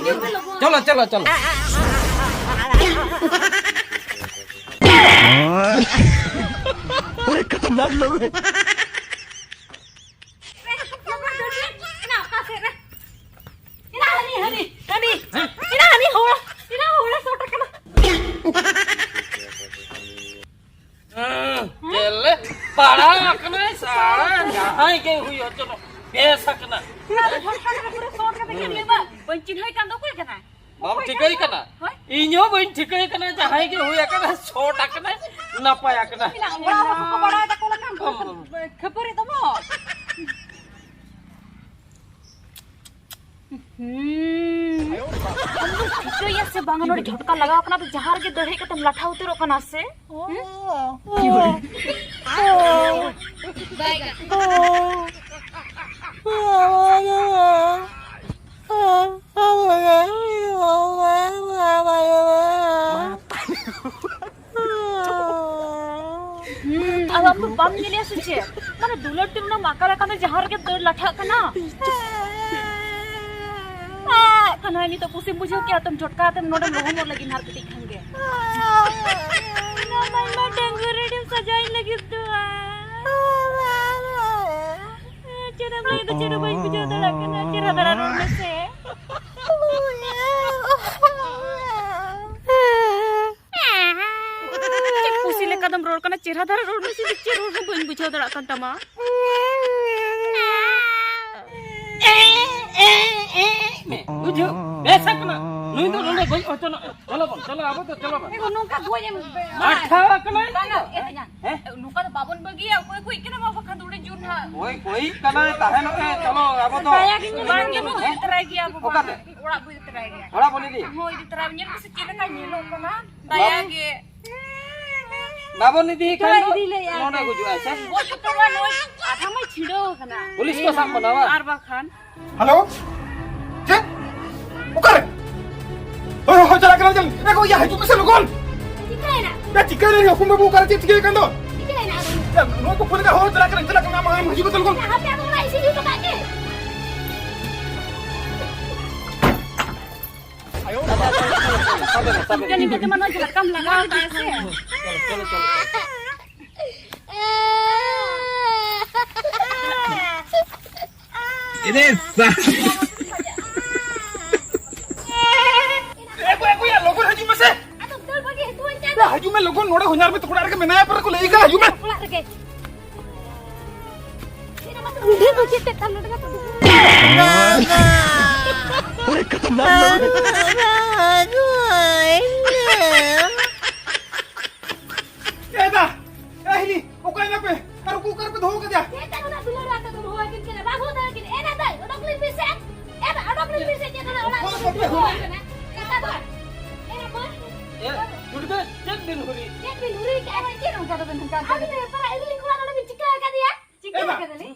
ᱪᱚᱞᱚ, ᱪᱚᱞᱚ, ᱪᱚᱞᱚ᱾ ᱵᱚᱲᱮ ᱠᱷᱟᱛᱟᱨᱱᱟᱠ ᱞᱳᱜ ᱦᱮ᱾ ᱦᱟᱱᱤ, ᱦᱟᱱᱤ, ᱦᱟᱱᱤ, ᱦᱟᱱᱤ ᱦᱚᱲ, ᱦᱟᱱᱤ ᱦᱚᱲ ᱥᱚᱴ ᱟᱠᱟᱱᱟ᱾ ᱦᱮᱸ, ᱪᱮᱫ ᱞᱮ ᱯᱟᱲᱟᱣ ᱟᱠᱟᱱᱟᱭ ᱥᱟᱲᱟ, ᱡᱟᱦᱟᱸᱭ ᱜᱮ ᱦᱩᱭ ᱦᱚᱪᱚᱱᱚᱜ, ᱵᱮᱥ ᱟᱠᱟᱱᱟ᱾ ᱚᱱᱟ ᱫᱚ ᱡᱷᱚᱴᱠᱟ ᱠᱟᱛᱮ ᱯᱩᱨᱟᱹ ᱥᱚᱴ ᱠᱟᱛᱮ ᱠᱷᱮᱞ ᱞᱮ ᱵᱟᱝ? ᱵᱟᱹᱧ ᱪᱤᱱᱦᱟᱹᱣ ᱠᱟᱱ ᱫᱚ ᱚᱠᱚᱭ ᱠᱟᱱᱟᱭ? ᱵᱟᱢ ᱚᱠᱚᱭ ᱴᱷᱤᱠᱟᱹᱭ ᱠᱟᱱᱟ? ᱦᱳᱭ᱾ ᱤᱧ ᱦᱚᱸ ᱵᱟᱹᱧ ᱴᱷᱤᱠᱟᱹᱭ ᱠᱟᱱᱟ, ᱡᱟᱦᱟᱸᱭ ᱜᱮ ᱦᱩᱭ ᱟᱠᱟᱱᱟ, ᱥᱚᱴ ᱟᱠᱟᱱᱟᱭ, ᱱᱟᱯᱟᱭ ᱟᱠᱟᱱᱟ᱾ ᱚᱲᱟᱜ ᱦᱚᱲ ᱠᱚᱠᱚ ᱵᱟᱲᱟᱭ ᱛᱟᱠᱚ ᱞᱮᱠᱷᱟᱱ ᱦᱩᱸ᱾ ᱠᱷᱟᱹᱯᱟᱹᱨᱤ ᱛᱟᱵᱚ᱾ ᱦᱩᱸ᱾ ᱟᱢ ᱫᱚᱢ ᱴᱷᱤᱠᱟᱹᱭᱟ ᱥᱮ ᱵᱟᱝᱟ, ᱱᱚᱰᱮ ᱡᱷᱚᱴᱠᱟ ᱞᱟᱜᱟᱣ ᱠᱟᱱᱟ, ᱟᱫᱚ ᱡᱟᱦᱟᱸ ᱨᱮᱜᱮ ᱫᱟᱹᱲ ᱦᱮᱡ ᱠᱟᱛᱮᱢ ᱞᱟᱴᱷᱟ ᱩᱛᱟᱹᱨᱚᱜ ᱠᱟᱱᱟ ᱥᱮ? ᱦᱩᱸ? ᱦᱩᱸ, ᱟᱫᱚ ᱟᱢ ᱫᱚ ᱵᱟᱢ ᱧᱮᱞᱮᱭᱟ ᱥᱮ ᱪᱮᱫ? ᱢᱟᱱᱮ ᱫᱩᱞᱟᱹᱲ ᱛᱮ ᱩᱱᱟᱹᱜ ᱢᱟᱠᱟᱞ ᱟᱠᱟᱱ ᱫᱚ ᱡᱟᱦᱟᱸ ᱨᱮᱜᱮ ᱫᱟᱹᱲ ᱞᱟᱴᱷᱟᱜ ᱠᱟᱱᱟ᱾ ᱟᱜ ᱠᱟᱱᱟᱭ, ᱱᱤᱛᱚᱜ ᱠᱩᱥᱤᱢ ᱵᱩᱡᱷᱟᱹᱣ ᱠᱮᱭᱟ ᱛᱚᱢ ᱡᱷᱚᱴᱠᱟ ᱟᱛᱮᱢ ᱱᱚᱰᱮᱢ ᱞᱚᱦᱚᱢᱚᱜ ᱞᱟᱹᱜᱤᱫ ᱟᱨ ᱠᱟᱹᱴᱤᱡ ᱠᱷᱟᱱ ᱜᱮ᱾ ᱤᱧ ᱫᱚ ᱵᱟᱝᱢᱟ ᱰᱟᱺᱜᱩᱣᱟᱹ ᱨᱮᱰᱤᱢ ᱥᱟᱡᱟᱣᱤᱧ ᱞᱟᱹᱜᱤᱫ ᱫᱚ᱾ ᱪᱮᱫ ᱮᱢ ᱞᱟᱹᱭ ᱫᱟ, ᱪᱮᱫ ᱦᱚᱸ ᱵᱟᱹᱧ ᱵᱩᱡᱷᱟᱹᱣ ᱫᱟᱲᱮᱭᱟᱜ ᱠᱟᱱᱟ᱾ ᱪᱮᱦᱨᱟ ᱫᱷᱟᱨᱟ ᱨᱚᱲ ᱢᱮᱥᱮ᱾ ᱪᱮᱫ ᱯᱩᱥᱤ ᱞᱮᱠᱟ ᱫᱚᱢ ᱨᱚᱲ ᱠᱟᱱᱟ? ᱪᱮᱦᱨᱟ ᱫᱷᱟᱨᱟ ᱨᱚᱲ ᱢᱮᱥᱮ, ᱪᱮᱫ ᱨᱚᱲ ᱦᱚᱸ ᱵᱟᱹᱧ ᱵᱩᱡᱷᱟᱹᱣ ᱫᱟᱲᱮᱭᱟᱜ ᱠᱟᱱ ᱛᱟᱢᱟ᱾ ᱢᱮ, ᱵᱩᱡᱷᱟᱹᱣ? ᱵᱮᱥ ᱟᱠᱟᱱᱟ᱾ ᱱᱩᱭ ᱫᱚ ᱱᱚᱰᱮ ᱜᱚᱡ ᱦᱚᱪᱚᱱᱚᱜ᱾ ᱪᱚᱞᱚ ᱵᱚᱱ, ᱪᱚᱞᱚ, ᱟᱵᱚ ᱫᱚ ᱪᱚᱞᱚ ᱵᱚᱱ᱾ ᱮ ᱜᱳ, ᱱᱚᱝᱠᱟ ᱜᱚᱡ ᱮᱢ ᱢᱟᱴᱷᱟ ᱟᱠᱟᱱᱟᱭ᱾ ᱵᱟᱝ, ᱮ, ᱧᱟ᱾ ᱦᱮᱸ? ᱱᱚᱝᱠᱟ ᱫᱚ ᱵᱟᱵᱚᱱ ᱵᱟᱹᱜᱤᱭᱟ, ᱚᱠᱚᱭ ᱠᱚ ᱤᱡ ᱠᱟᱱᱟ, ᱵᱟᱵᱟ ᱠᱷᱟᱱ ᱫᱚ ᱚᱸᱰᱮ ᱡᱳᱨ ᱱᱟᱦᱟᱜ᱾ ᱚᱠᱚᱭ ᱠᱚ ᱤᱡ ᱠᱟᱱᱟᱭ, ᱛᱟᱦᱮᱱᱚᱜ ᱮ, ᱪᱚᱞᱚ, ᱟᱵᱚ ᱫᱚ᱾ ᱫᱟᱭᱟ ᱜᱮ ᱧᱮᱞ ᱵᱟᱝ, ᱜᱮ ᱵᱚᱱ ᱦᱮᱸ? ᱤᱫᱤ ᱛᱚᱨᱟᱭ ᱜᱮᱭᱟ ᱟᱵᱚ ᱚᱠᱟᱛᱮ? ᱢᱟ᱾ ᱚᱲᱟᱜ ᱵᱚᱱ ᱤᱫᱤ ᱛᱚᱨᱟᱭ ᱜᱮᱭᱟ᱾ ᱚᱲᱟᱜ ᱵᱚᱱ ᱤᱫᱤ? ᱦᱳᱭ, ᱤᱫᱤ ᱛᱚᱨᱟᱭ ᱵᱚᱱ᱾ ᱧᱮᱞ ᱢᱮᱥᱮ ᱪᱮᱫ ᱞᱮᱠᱟ ᱧᱮᱞᱚᱜ ᱠᱟᱱᱟ, ᱫᱟᱭᱟ ᱵᱟᱵᱚᱱ ᱜᱮ᱾ ᱵᱟᱵᱚᱱ ᱤᱫᱤᱭᱮ ᱠᱷᱟᱱ ᱫᱚ ᱤᱫᱤ ᱞᱟᱹᱭᱟ ᱱᱚᱰᱮ ᱠᱚ᱾ ᱜᱩᱡᱩᱜᱼᱟᱭ ᱥᱮ? ᱜᱚᱡ ᱩᱛᱟᱹᱨᱚᱜᱼᱟ, ᱱᱚᱜᱼᱚᱭ ᱟᱫᱷᱟ ᱢᱟᱭ ᱪᱷᱤᱲᱟᱹᱣ ᱟᱠᱟᱱᱟ᱾ ᱯᱩᱞᱤᱥ ᱠᱚ ᱥᱟᱵ ᱵᱚᱱᱟ, ᱵᱟᱝ? ᱟᱨ ᱵᱟᱠᱷᱟᱱ᱾ ᱦᱮᱞᱳ? ᱪᱮᱫ? ᱚᱠᱟᱨᱮ? ᱦᱳᱭ, ᱦᱳᱭ, ᱦᱳᱭ, ᱪᱟᱞᱟᱜ ᱠᱟᱱᱟ, ᱪᱟᱞᱟᱜ ᱠᱟᱱᱟ᱾ ᱮ ᱜᱳ, ᱭᱟ, ᱦᱤᱡᱩᱜ ᱢᱮᱥᱮ ᱞᱚᱜᱚᱱ᱾ ᱪᱤᱠᱟᱹᱭᱮᱱᱟ? ᱭᱟ, ᱪᱤᱠᱟᱹᱭᱮᱱᱟ? ᱦᱚᱯᱚᱱ ᱵᱟᱹᱵᱩ ᱚᱠᱟᱨᱮ? ᱪᱮᱫ ᱪᱤᱠᱟᱹᱭᱮᱱᱟ? ᱪᱤᱠᱟᱹᱭᱮᱱᱟ ᱟᱫᱚ? ᱭᱟ, ᱱᱚᱣᱟ ᱠᱚ ᱯᱷᱳᱱ ᱮᱫᱟ, ᱦᱳᱭ, ᱪᱟᱞᱟᱜ ᱠᱟᱱᱟ, ᱪᱟᱞᱟᱜ ᱠᱟᱱᱟ, ᱟᱢ, ᱟᱢ ᱦᱤᱡᱩᱜ ᱢᱮᱥᱮ ᱞᱚᱜᱚᱱ᱾ ᱭᱟ, ᱦᱟᱯᱮ, ᱟᱫᱚ ᱚᱱᱟ ᱤᱥᱤᱱ ᱦᱚᱴᱚ ᱠᱟᱜ ᱜᱮ᱾ ᱡᱟᱹᱱᱤ ᱵᱟᱫᱮ ᱢᱟ ᱱᱚᱣᱟ ᱡᱷᱟᱴᱠᱟᱢ ᱞᱟᱜᱟᱣ ᱠᱟᱜᱼᱟ ᱥᱮ᱾ ᱮ ᱜᱚ, ᱮ ᱜᱚ, ᱭᱟ, ᱞᱚᱜᱚᱱ ᱦᱤᱡᱩᱜ ᱢᱮᱥᱮ᱾ ᱟᱫᱚ ᱫᱟᱹᱲ ᱵᱟᱹᱜᱤ ᱦᱤᱡᱩᱜ ᱟᱹᱧ ᱪᱟᱞᱟᱜ᱾ ᱭᱟ, ᱦᱤᱡᱩᱜ ᱢᱮ ᱞᱚᱜᱚᱱ, ᱱᱚᱰᱮ ᱦᱚᱧᱦᱟᱨ ᱢᱮ ᱛᱟᱠᱚ ᱚᱲᱟᱜ ᱨᱮᱜᱮ ᱢᱮᱱᱟᱭᱟ, ᱯᱚᱨᱮ ᱠᱚ ᱞᱟᱹᱭ ᱠᱟᱜᱼᱟ, ᱦᱤᱡᱩᱜ ᱢᱮ᱾ ᱚᱲᱟᱜ ᱨᱮᱜᱮ᱾ ᱪᱮᱫ ᱦᱚᱸ ᱵᱟᱝ, ᱩᱰᱷᱟᱹ ᱠᱚ ᱪᱮᱫ ᱛᱮ ᱛᱟᱢ ᱱᱚᱰᱮ ᱢᱟ ᱛᱚ᱾ ᱮ ᱫᱟ, ᱮ ᱦᱤᱞᱤ, ᱚᱠᱟᱭ ᱱᱟᱯᱮ? ᱟᱨ ᱩᱠᱩ ᱚᱠᱟ ᱨᱮᱯᱮ ᱫᱚᱦᱚ ᱠᱟᱫᱮᱭᱟ? ᱪᱮᱫ ᱛᱮ ᱩᱱᱟᱹᱜ ᱫᱩᱞᱟᱹᱲ ᱟᱛᱮ ᱫᱚ ᱫᱚᱦᱚ ᱟᱹᱠᱤᱱ ᱠᱟᱱᱟ? ᱵᱟᱹᱦᱩ ᱫᱚ ᱟᱹᱠᱤᱱ, ᱮ ᱫᱟᱫᱟ, ᱚᱰᱚᱠ ᱞᱤᱧ ᱯᱮᱥᱮ᱾ ᱮ ᱫᱟ, ᱚᱰᱚᱠ ᱞᱤᱧ ᱯᱮᱥᱮ, ᱪᱮᱫ ᱚᱱᱟ ᱚᱲᱟᱜ ᱨᱮ ᱫᱚᱦᱚ ᱟᱠᱟᱱᱟ? ᱮ ᱫᱟ, ᱮ ᱫᱟ, ᱢᱟᱹᱭ᱾ ᱮ, ᱪᱩᱴᱠᱟᱹ, ᱪᱮᱫ ᱵᱤᱱ ᱦᱩᱨᱤ? ᱪᱮᱫ ᱵᱤᱱ ᱦᱩᱨᱤ ᱠᱟᱜᱼᱟ? ᱪᱮᱫ ᱚᱱᱠᱟ ᱫᱚᱵᱮᱱ ᱦᱟᱱᱠᱟ ᱟᱹᱵᱤᱱ ᱫᱚ ᱯᱟᱨᱟ ᱤᱨᱤᱞᱤᱧ ᱠᱚᱲᱟ ᱱᱚᱰᱮ ᱵᱤᱱ ᱪᱤᱠᱟᱹ ᱟᱠᱟᱫᱮᱭᱟ? ᱪᱤᱠᱟᱹ ᱮ ᱫᱟ, ᱟᱠᱟᱫᱟᱞᱤᱧ?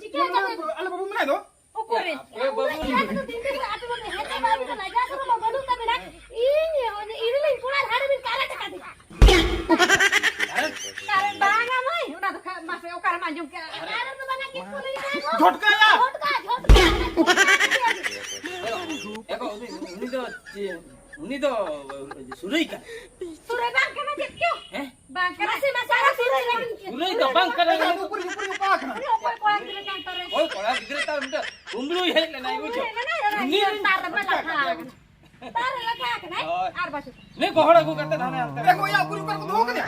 ᱪᱤᱠᱟᱹ ᱟᱠᱟᱫᱟᱞᱤᱧ? ᱟᱞᱮ ᱵᱟᱹᱵᱩ ᱢᱮᱱᱟᱭ ᱫᱚ᱾ ᱚᱠᱚᱨᱮ? ᱮ ᱵᱟᱹᱵᱩ᱾ ᱟᱯᱮ ᱫᱚ ᱛᱤᱱ ᱨᱮ ᱟᱯᱮ ᱫᱚ ᱦᱮᱸᱫᱮ ᱵᱟᱹᱵᱩ ᱠᱟᱱᱟ, ᱡᱟ ᱥᱚᱨᱚᱢ ᱵᱟᱹᱱᱩᱜ ᱛᱟᱵᱮᱱᱟ᱾ ᱤᱧ ᱤᱨᱤᱞᱤᱧ ᱠᱚᱲᱟ ᱫᱷᱟᱨᱮ ᱵᱤᱱ ᱠᱟᱨᱮᱴ ᱟᱠᱟᱫᱮᱭᱟ᱾ ᱠᱟᱨᱮᱴ ᱵᱟᱝᱟ ᱢᱟᱹᱭ, ᱚᱱᱟ ᱫᱚ ᱠᱷᱟᱱ ᱢᱟᱥᱮ ᱚᱠᱟᱨᱮᱢ ᱟᱸᱡᱚᱢ ᱠᱮᱜᱼᱟ? ᱠᱟᱨᱮᱴ ᱫᱚ ᱵᱟᱝᱟ, ᱪᱮᱫ ᱠᱚ ᱞᱟᱹᱭ ᱠᱮᱜᱼᱟ ᱜᱚ? ᱡᱷᱚᱴᱠᱟᱭᱟ᱾ ᱡᱷᱚᱴᱠᱟ, ᱡᱷᱚᱴᱠᱟ᱾ ᱮ ᱜᱚ, ᱩᱱᱤ, ᱩᱱᱤ ᱫᱚ ᱪᱮᱫ? ᱩᱱᱤ ᱫᱚ ᱥᱩᱨᱟᱹᱭ ᱠᱟᱱᱟ᱾ ᱥᱩᱨᱟᱹᱭ ᱵᱟᱝ ᱠᱟᱱᱟ ᱪᱮᱫ ᱪᱚ? ᱦᱮᱸ? ᱵᱟᱝ ᱠᱟᱱᱟ᱾ ᱢᱟᱥᱮ, ᱢᱟᱥᱮ, ᱟᱨᱚ ᱥᱩᱨᱟᱹᱭ ᱞᱟᱹᱭ ᱵᱤᱱ᱾ ᱥᱩᱨᱟᱹᱭ ᱫᱚ ᱵᱟᱝ ᱠᱟᱱᱟ᱾ ᱟᱪᱪᱷᱟ, ᱩᱱᱤ ᱩᱠᱩᱨ, ᱩᱠᱩᱨ, ᱩᱠᱩᱨ ᱠᱟᱱᱟ᱾ ᱩᱱᱤ ᱚᱠᱚᱭ ᱠᱚᱲᱟ ᱜᱤᱫᱽᱨᱟᱹ ᱠᱟᱱ ᱛᱟᱨᱮ? ᱦᱳᱭ, ᱠᱚᱲᱟ ᱜᱤᱫᱽᱨᱟᱹ ᱛᱟᱨ ᱢᱤᱫᱴᱟᱝ ᱠᱩᱢᱵᱽᱲᱩᱭ ᱦᱮᱡ ᱞᱮᱱᱟᱭ, ᱵᱩᱡᱷᱟᱹᱣ᱾ ᱩᱱᱤ ᱞᱮᱱᱟᱭ, ᱩᱱᱤ ᱛᱟᱨ ᱨᱮ ᱞᱟᱴᱷᱟ ᱟᱠᱟᱱᱟ᱾ ᱛᱟᱨ ᱨᱮ ᱞᱟᱴᱷᱟ ᱟᱠᱟᱱᱟᱭ᱾ ᱦᱳᱭ᱾ ᱟᱨ ᱵᱟᱪᱩᱜ᱾ ᱱᱩᱭ ᱜᱚᱦᱚᱲ ᱟᱹᱜᱩ ᱠᱟᱛᱮ ᱦᱟᱱᱮ ᱦᱟᱱᱛᱮ ᱨᱮ᱾ ᱮ ᱜᱚ, ᱭᱟ, ᱩᱠᱩᱨ, ᱩᱠᱩᱨ ᱠᱚ ᱫᱚᱦᱚ ᱠᱟᱫᱮᱭᱟ?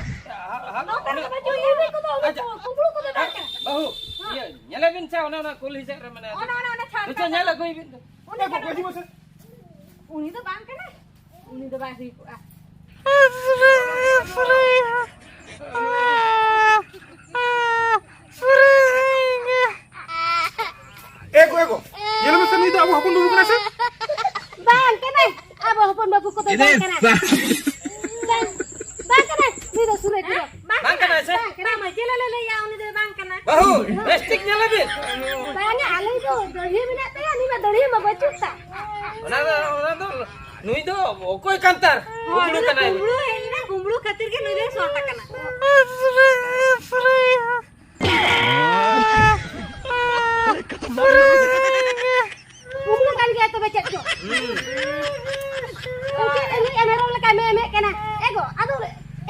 ᱦᱟ-, ᱦᱟ-, ᱱᱚᱛᱮ ᱚᱱᱮ ᱨᱮ ᱵᱟᱪᱩᱜ, ᱤᱭᱟᱹ ᱠᱚᱫᱚ ᱟᱪᱪᱷᱟ᱾ ᱠᱩᱢᱵᱽᱲᱩ ᱠᱚᱫᱚ ᱵᱟᱝ ᱠᱟᱱᱟ᱾ ᱵᱟᱹᱦᱩ, ᱦᱮᱸ᱾ ᱤᱭᱟᱹ, ᱧᱮᱞᱮ ᱵᱤᱱ ᱥᱮ, ᱚᱱᱮ ᱚᱱᱟ ᱠᱩᱞᱦᱤ ᱥᱮᱫ ᱨᱮ ᱢᱮᱱᱟᱭᱟ᱾ ᱚᱱᱮ ᱚᱱᱟ, ᱚᱱᱟ ᱪᱷᱟᱴᱠᱟ ᱱᱤᱛᱚᱜ ᱧᱮᱞ ᱟᱹᱜᱩᱭ ᱵᱤᱱ ᱛᱚ᱾ ᱩᱱᱤ ᱮ ᱜᱚ, ᱠᱟᱱᱟ᱾ ᱢᱟᱹᱡᱷᱤ ᱢᱟᱥᱮ᱾ ᱩᱱᱤ ᱫᱚ ᱵᱟᱝ ᱠᱟᱱᱟ᱾ ᱩᱱᱤ ᱫᱚ ᱵᱟᱭ ᱦᱩᱭ ᱠᱚᱜᱼᱟ᱾ ᱮ ᱜᱚ, ᱮ ᱜᱚ, ᱧᱮᱞ ᱢᱮᱥᱮ, ᱱᱩᱭ ᱫᱚ ᱟᱵᱚ ᱦᱚᱯᱚᱱ ᱵᱟᱹᱵᱩ ᱠᱟᱱᱟᱭ ᱥᱮ? ᱵᱟᱝ ᱠᱟᱱᱟᱭ, ᱟᱵᱚ ᱦᱚᱯᱚᱱ ᱵᱟᱹᱵᱩ ᱠᱚᱫᱚ ᱵᱟᱝ ᱠᱟᱱᱟᱭ᱾ ᱵᱟᱝ, ᱵᱟᱝ ᱠᱟᱱᱟᱭ, ᱱᱩᱭ ᱫᱚ ᱥᱩᱨᱟᱹᱭ ᱠᱚᱫᱚ᱾ ᱵᱟᱝ ᱠᱟᱱᱟᱭ ᱥᱮ? ᱵᱟᱝ ᱠᱟᱱᱟᱭ, ᱢᱟ ᱪᱮᱫ ᱞᱮ ᱞᱟᱹᱭᱟ, ᱩᱱᱤ ᱫᱚ ᱵᱟᱝ ᱠᱟᱱᱟ᱾ ᱵᱟᱹᱦᱩ, ᱵᱮᱥ ᱴᱷᱤᱠ ᱧᱮᱞᱮ ᱵᱤᱱ᱾ ᱵᱟᱝᱟ, ᱟᱞᱮ ᱫᱚ ᱫᱟᱹᱲᱦᱤ ᱢᱮᱱᱟᱜ ᱛᱟᱭᱟ, ᱩᱱᱤ ᱢᱟ ᱫᱟᱹᱲᱦᱤ ᱢᱟ ᱵᱟᱹᱪᱩᱜ ᱛᱟᱭ᱾ ᱚᱱᱟ ᱫᱚ, ᱚᱱᱟ ᱫᱚ, ᱱᱩᱭ ᱫᱚ ᱚᱠᱚᱭ ᱠᱟᱱ ᱛᱟᱨ? ᱦᱳᱭ, ᱠᱩᱢᱵᱽᱲᱩ ᱱᱩᱭ ᱫᱚ ᱠᱟᱱᱟᱭ᱾ ᱠᱩᱢᱵᱽᱲᱩ ᱦᱮᱡ ᱞᱮᱱᱟ, ᱠᱩᱢᱵᱽᱲᱩ ᱠᱷᱟᱹᱛᱤᱨ ᱜᱮ ᱱᱩᱭ ᱫᱚᱭ ᱥᱚᱴ ᱟᱠᱟᱱᱟ᱾ ᱠᱩᱢᱵᱽᱲᱩ ᱠᱟᱱ ᱛᱚᱵᱮ ᱪᱮᱫ ᱪᱚ? ᱩᱱᱠᱤᱱ ᱨᱤᱱᱤᱡ ᱢᱮᱨᱚᱢ ᱞᱮᱠᱟ ᱢᱮ ᱢᱮ ᱠᱟᱱᱟ᱾ ᱮ ᱜᱚ, ᱟᱫᱚ,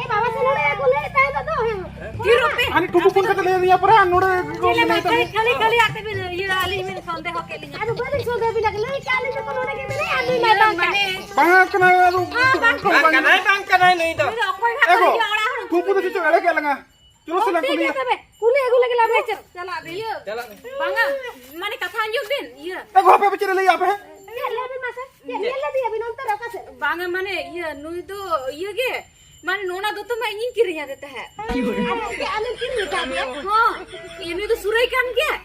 ᱮ ᱵᱟᱵᱟ ᱥᱮ ᱱᱚᱰᱮ ᱠᱚ ᱞᱟᱹᱭᱮᱫ ᱛᱟᱦᱮᱸ ᱫᱚ, ᱦᱮᱸ᱾ ᱛᱤᱨᱩᱯᱤ᱾ ᱟᱨ ᱴᱩᱠᱩ ᱯᱷᱳᱱ ᱠᱟᱛᱮ ᱞᱟᱹᱭ ᱟᱹᱫᱤᱧᱟ ᱯᱚᱨᱮ, ᱟᱨ ᱱᱚᱰᱮ ᱠᱚ ᱪᱮᱫ ᱞᱮ ᱢᱮᱱᱮᱫ ᱠᱷᱟᱹᱞᱤ, ᱛᱟᱦᱮᱸᱫ᱾ ᱠᱷᱟᱹᱞᱤ, ᱠᱷᱟᱹᱞᱤ ᱟᱛᱮ ᱵᱤᱱ ᱤᱭᱟᱹ, ᱟᱹᱞᱤᱧ ᱵᱤᱱ ᱥᱚᱱᱫᱮᱦᱚ ᱠᱮᱫ ᱞᱤᱧᱟ᱾ ᱟᱫᱚ ᱵᱟᱹᱞᱤᱧ ᱥᱚᱱᱫᱮᱦᱚ ᱵᱤᱱᱟ, ᱞᱟᱹᱭ ᱠᱟᱜ ᱞᱤᱧ ᱫᱚᱠᱚ ᱱᱚᱰᱮ ᱜᱮ ᱢᱮᱱᱟᱭᱟ, ᱟᱹᱞᱤᱧ ᱢᱟ ᱵᱟᱝ ᱠᱟᱱᱟ᱾ ᱵᱟᱝ ᱠᱟᱱᱟᱭ, ᱵᱟᱝ ᱠᱟᱱᱟᱭ ᱱᱩᱭ ᱫᱚ᱾ ᱱᱩᱭ ᱫᱚ ᱚᱠᱚᱭ ᱦᱟᱸᱜ ᱮ ᱜᱚ, ᱠᱟᱱᱟᱭᱟ ᱚᱲᱟᱜ ᱦᱚᱲ? ᱴᱩᱠᱩ ᱫᱚ ᱪᱮᱫ ᱪᱚ ᱮᱲᱮ ᱠᱮᱫ ᱞᱟᱝᱟ᱾ ᱪᱚᱞᱚ ᱥᱮ ᱞᱟᱝ ᱴᱷᱤᱠ ᱜᱮᱭᱟ ᱠᱩᱞᱤᱭᱟ᱾ ᱛᱚᱵᱮ, ᱠᱩᱞᱤ ᱟᱹᱜᱩ ᱞᱮᱜᱮ ᱞᱟᱝ ᱪᱚ᱾ ᱪᱟᱞᱟᱜ ᱵᱤᱱ᱾ ᱤᱭᱟᱹ᱾ ᱪᱟᱞᱟᱜ ᱵᱤᱱ᱾ ᱵᱟᱝᱟ, ᱢᱟᱱᱮ ᱠᱟᱛᱷᱟ ᱟᱸᱡᱚᱢ ᱵᱤᱱ, ᱤᱭᱟᱹ᱾ ᱮ ᱜᱚ, ᱦᱟᱯᱮ, ᱯᱮ ᱪᱮᱫ ᱮ ᱞᱟᱹᱭᱟ ᱟᱯᱮ? ᱪᱮᱫ ᱞᱟᱹᱭ ᱵᱤᱱ ᱢᱟᱥᱮ? ᱪᱮᱫ ᱧᱮᱞ ᱞᱮᱫᱮᱭᱟ ᱵᱤᱱ ᱚᱱᱛᱮ ᱨᱮ ᱚᱠᱟ ᱥᱮᱫ? ᱵᱟᱝᱟ, ᱢᱟᱱᱮ, ᱤᱭᱟᱹ, ᱱᱩᱭ ᱫᱚ, ᱤᱭᱟᱹ ᱜᱮ, ᱢᱟᱱᱮ, ᱱᱚᱣᱟ ᱫᱚᱛᱚ ᱢᱟ ᱤᱧᱤᱧ ᱠᱤᱨᱤᱧ ᱟᱫᱮ ᱛᱟᱦᱮᱸᱫ᱾ ᱟᱫᱚ ᱪᱮᱫ ᱟᱢᱮᱢ ᱠᱤᱨᱤᱧ ᱟᱠᱟᱫ ᱫᱮᱭᱟ? ᱦᱚᱸ, ᱤᱭᱟᱹ, ᱱᱩᱭ ᱫᱚ ᱥᱩᱨᱟᱹᱭ ᱠᱟᱱ ᱜᱮᱭᱟ᱾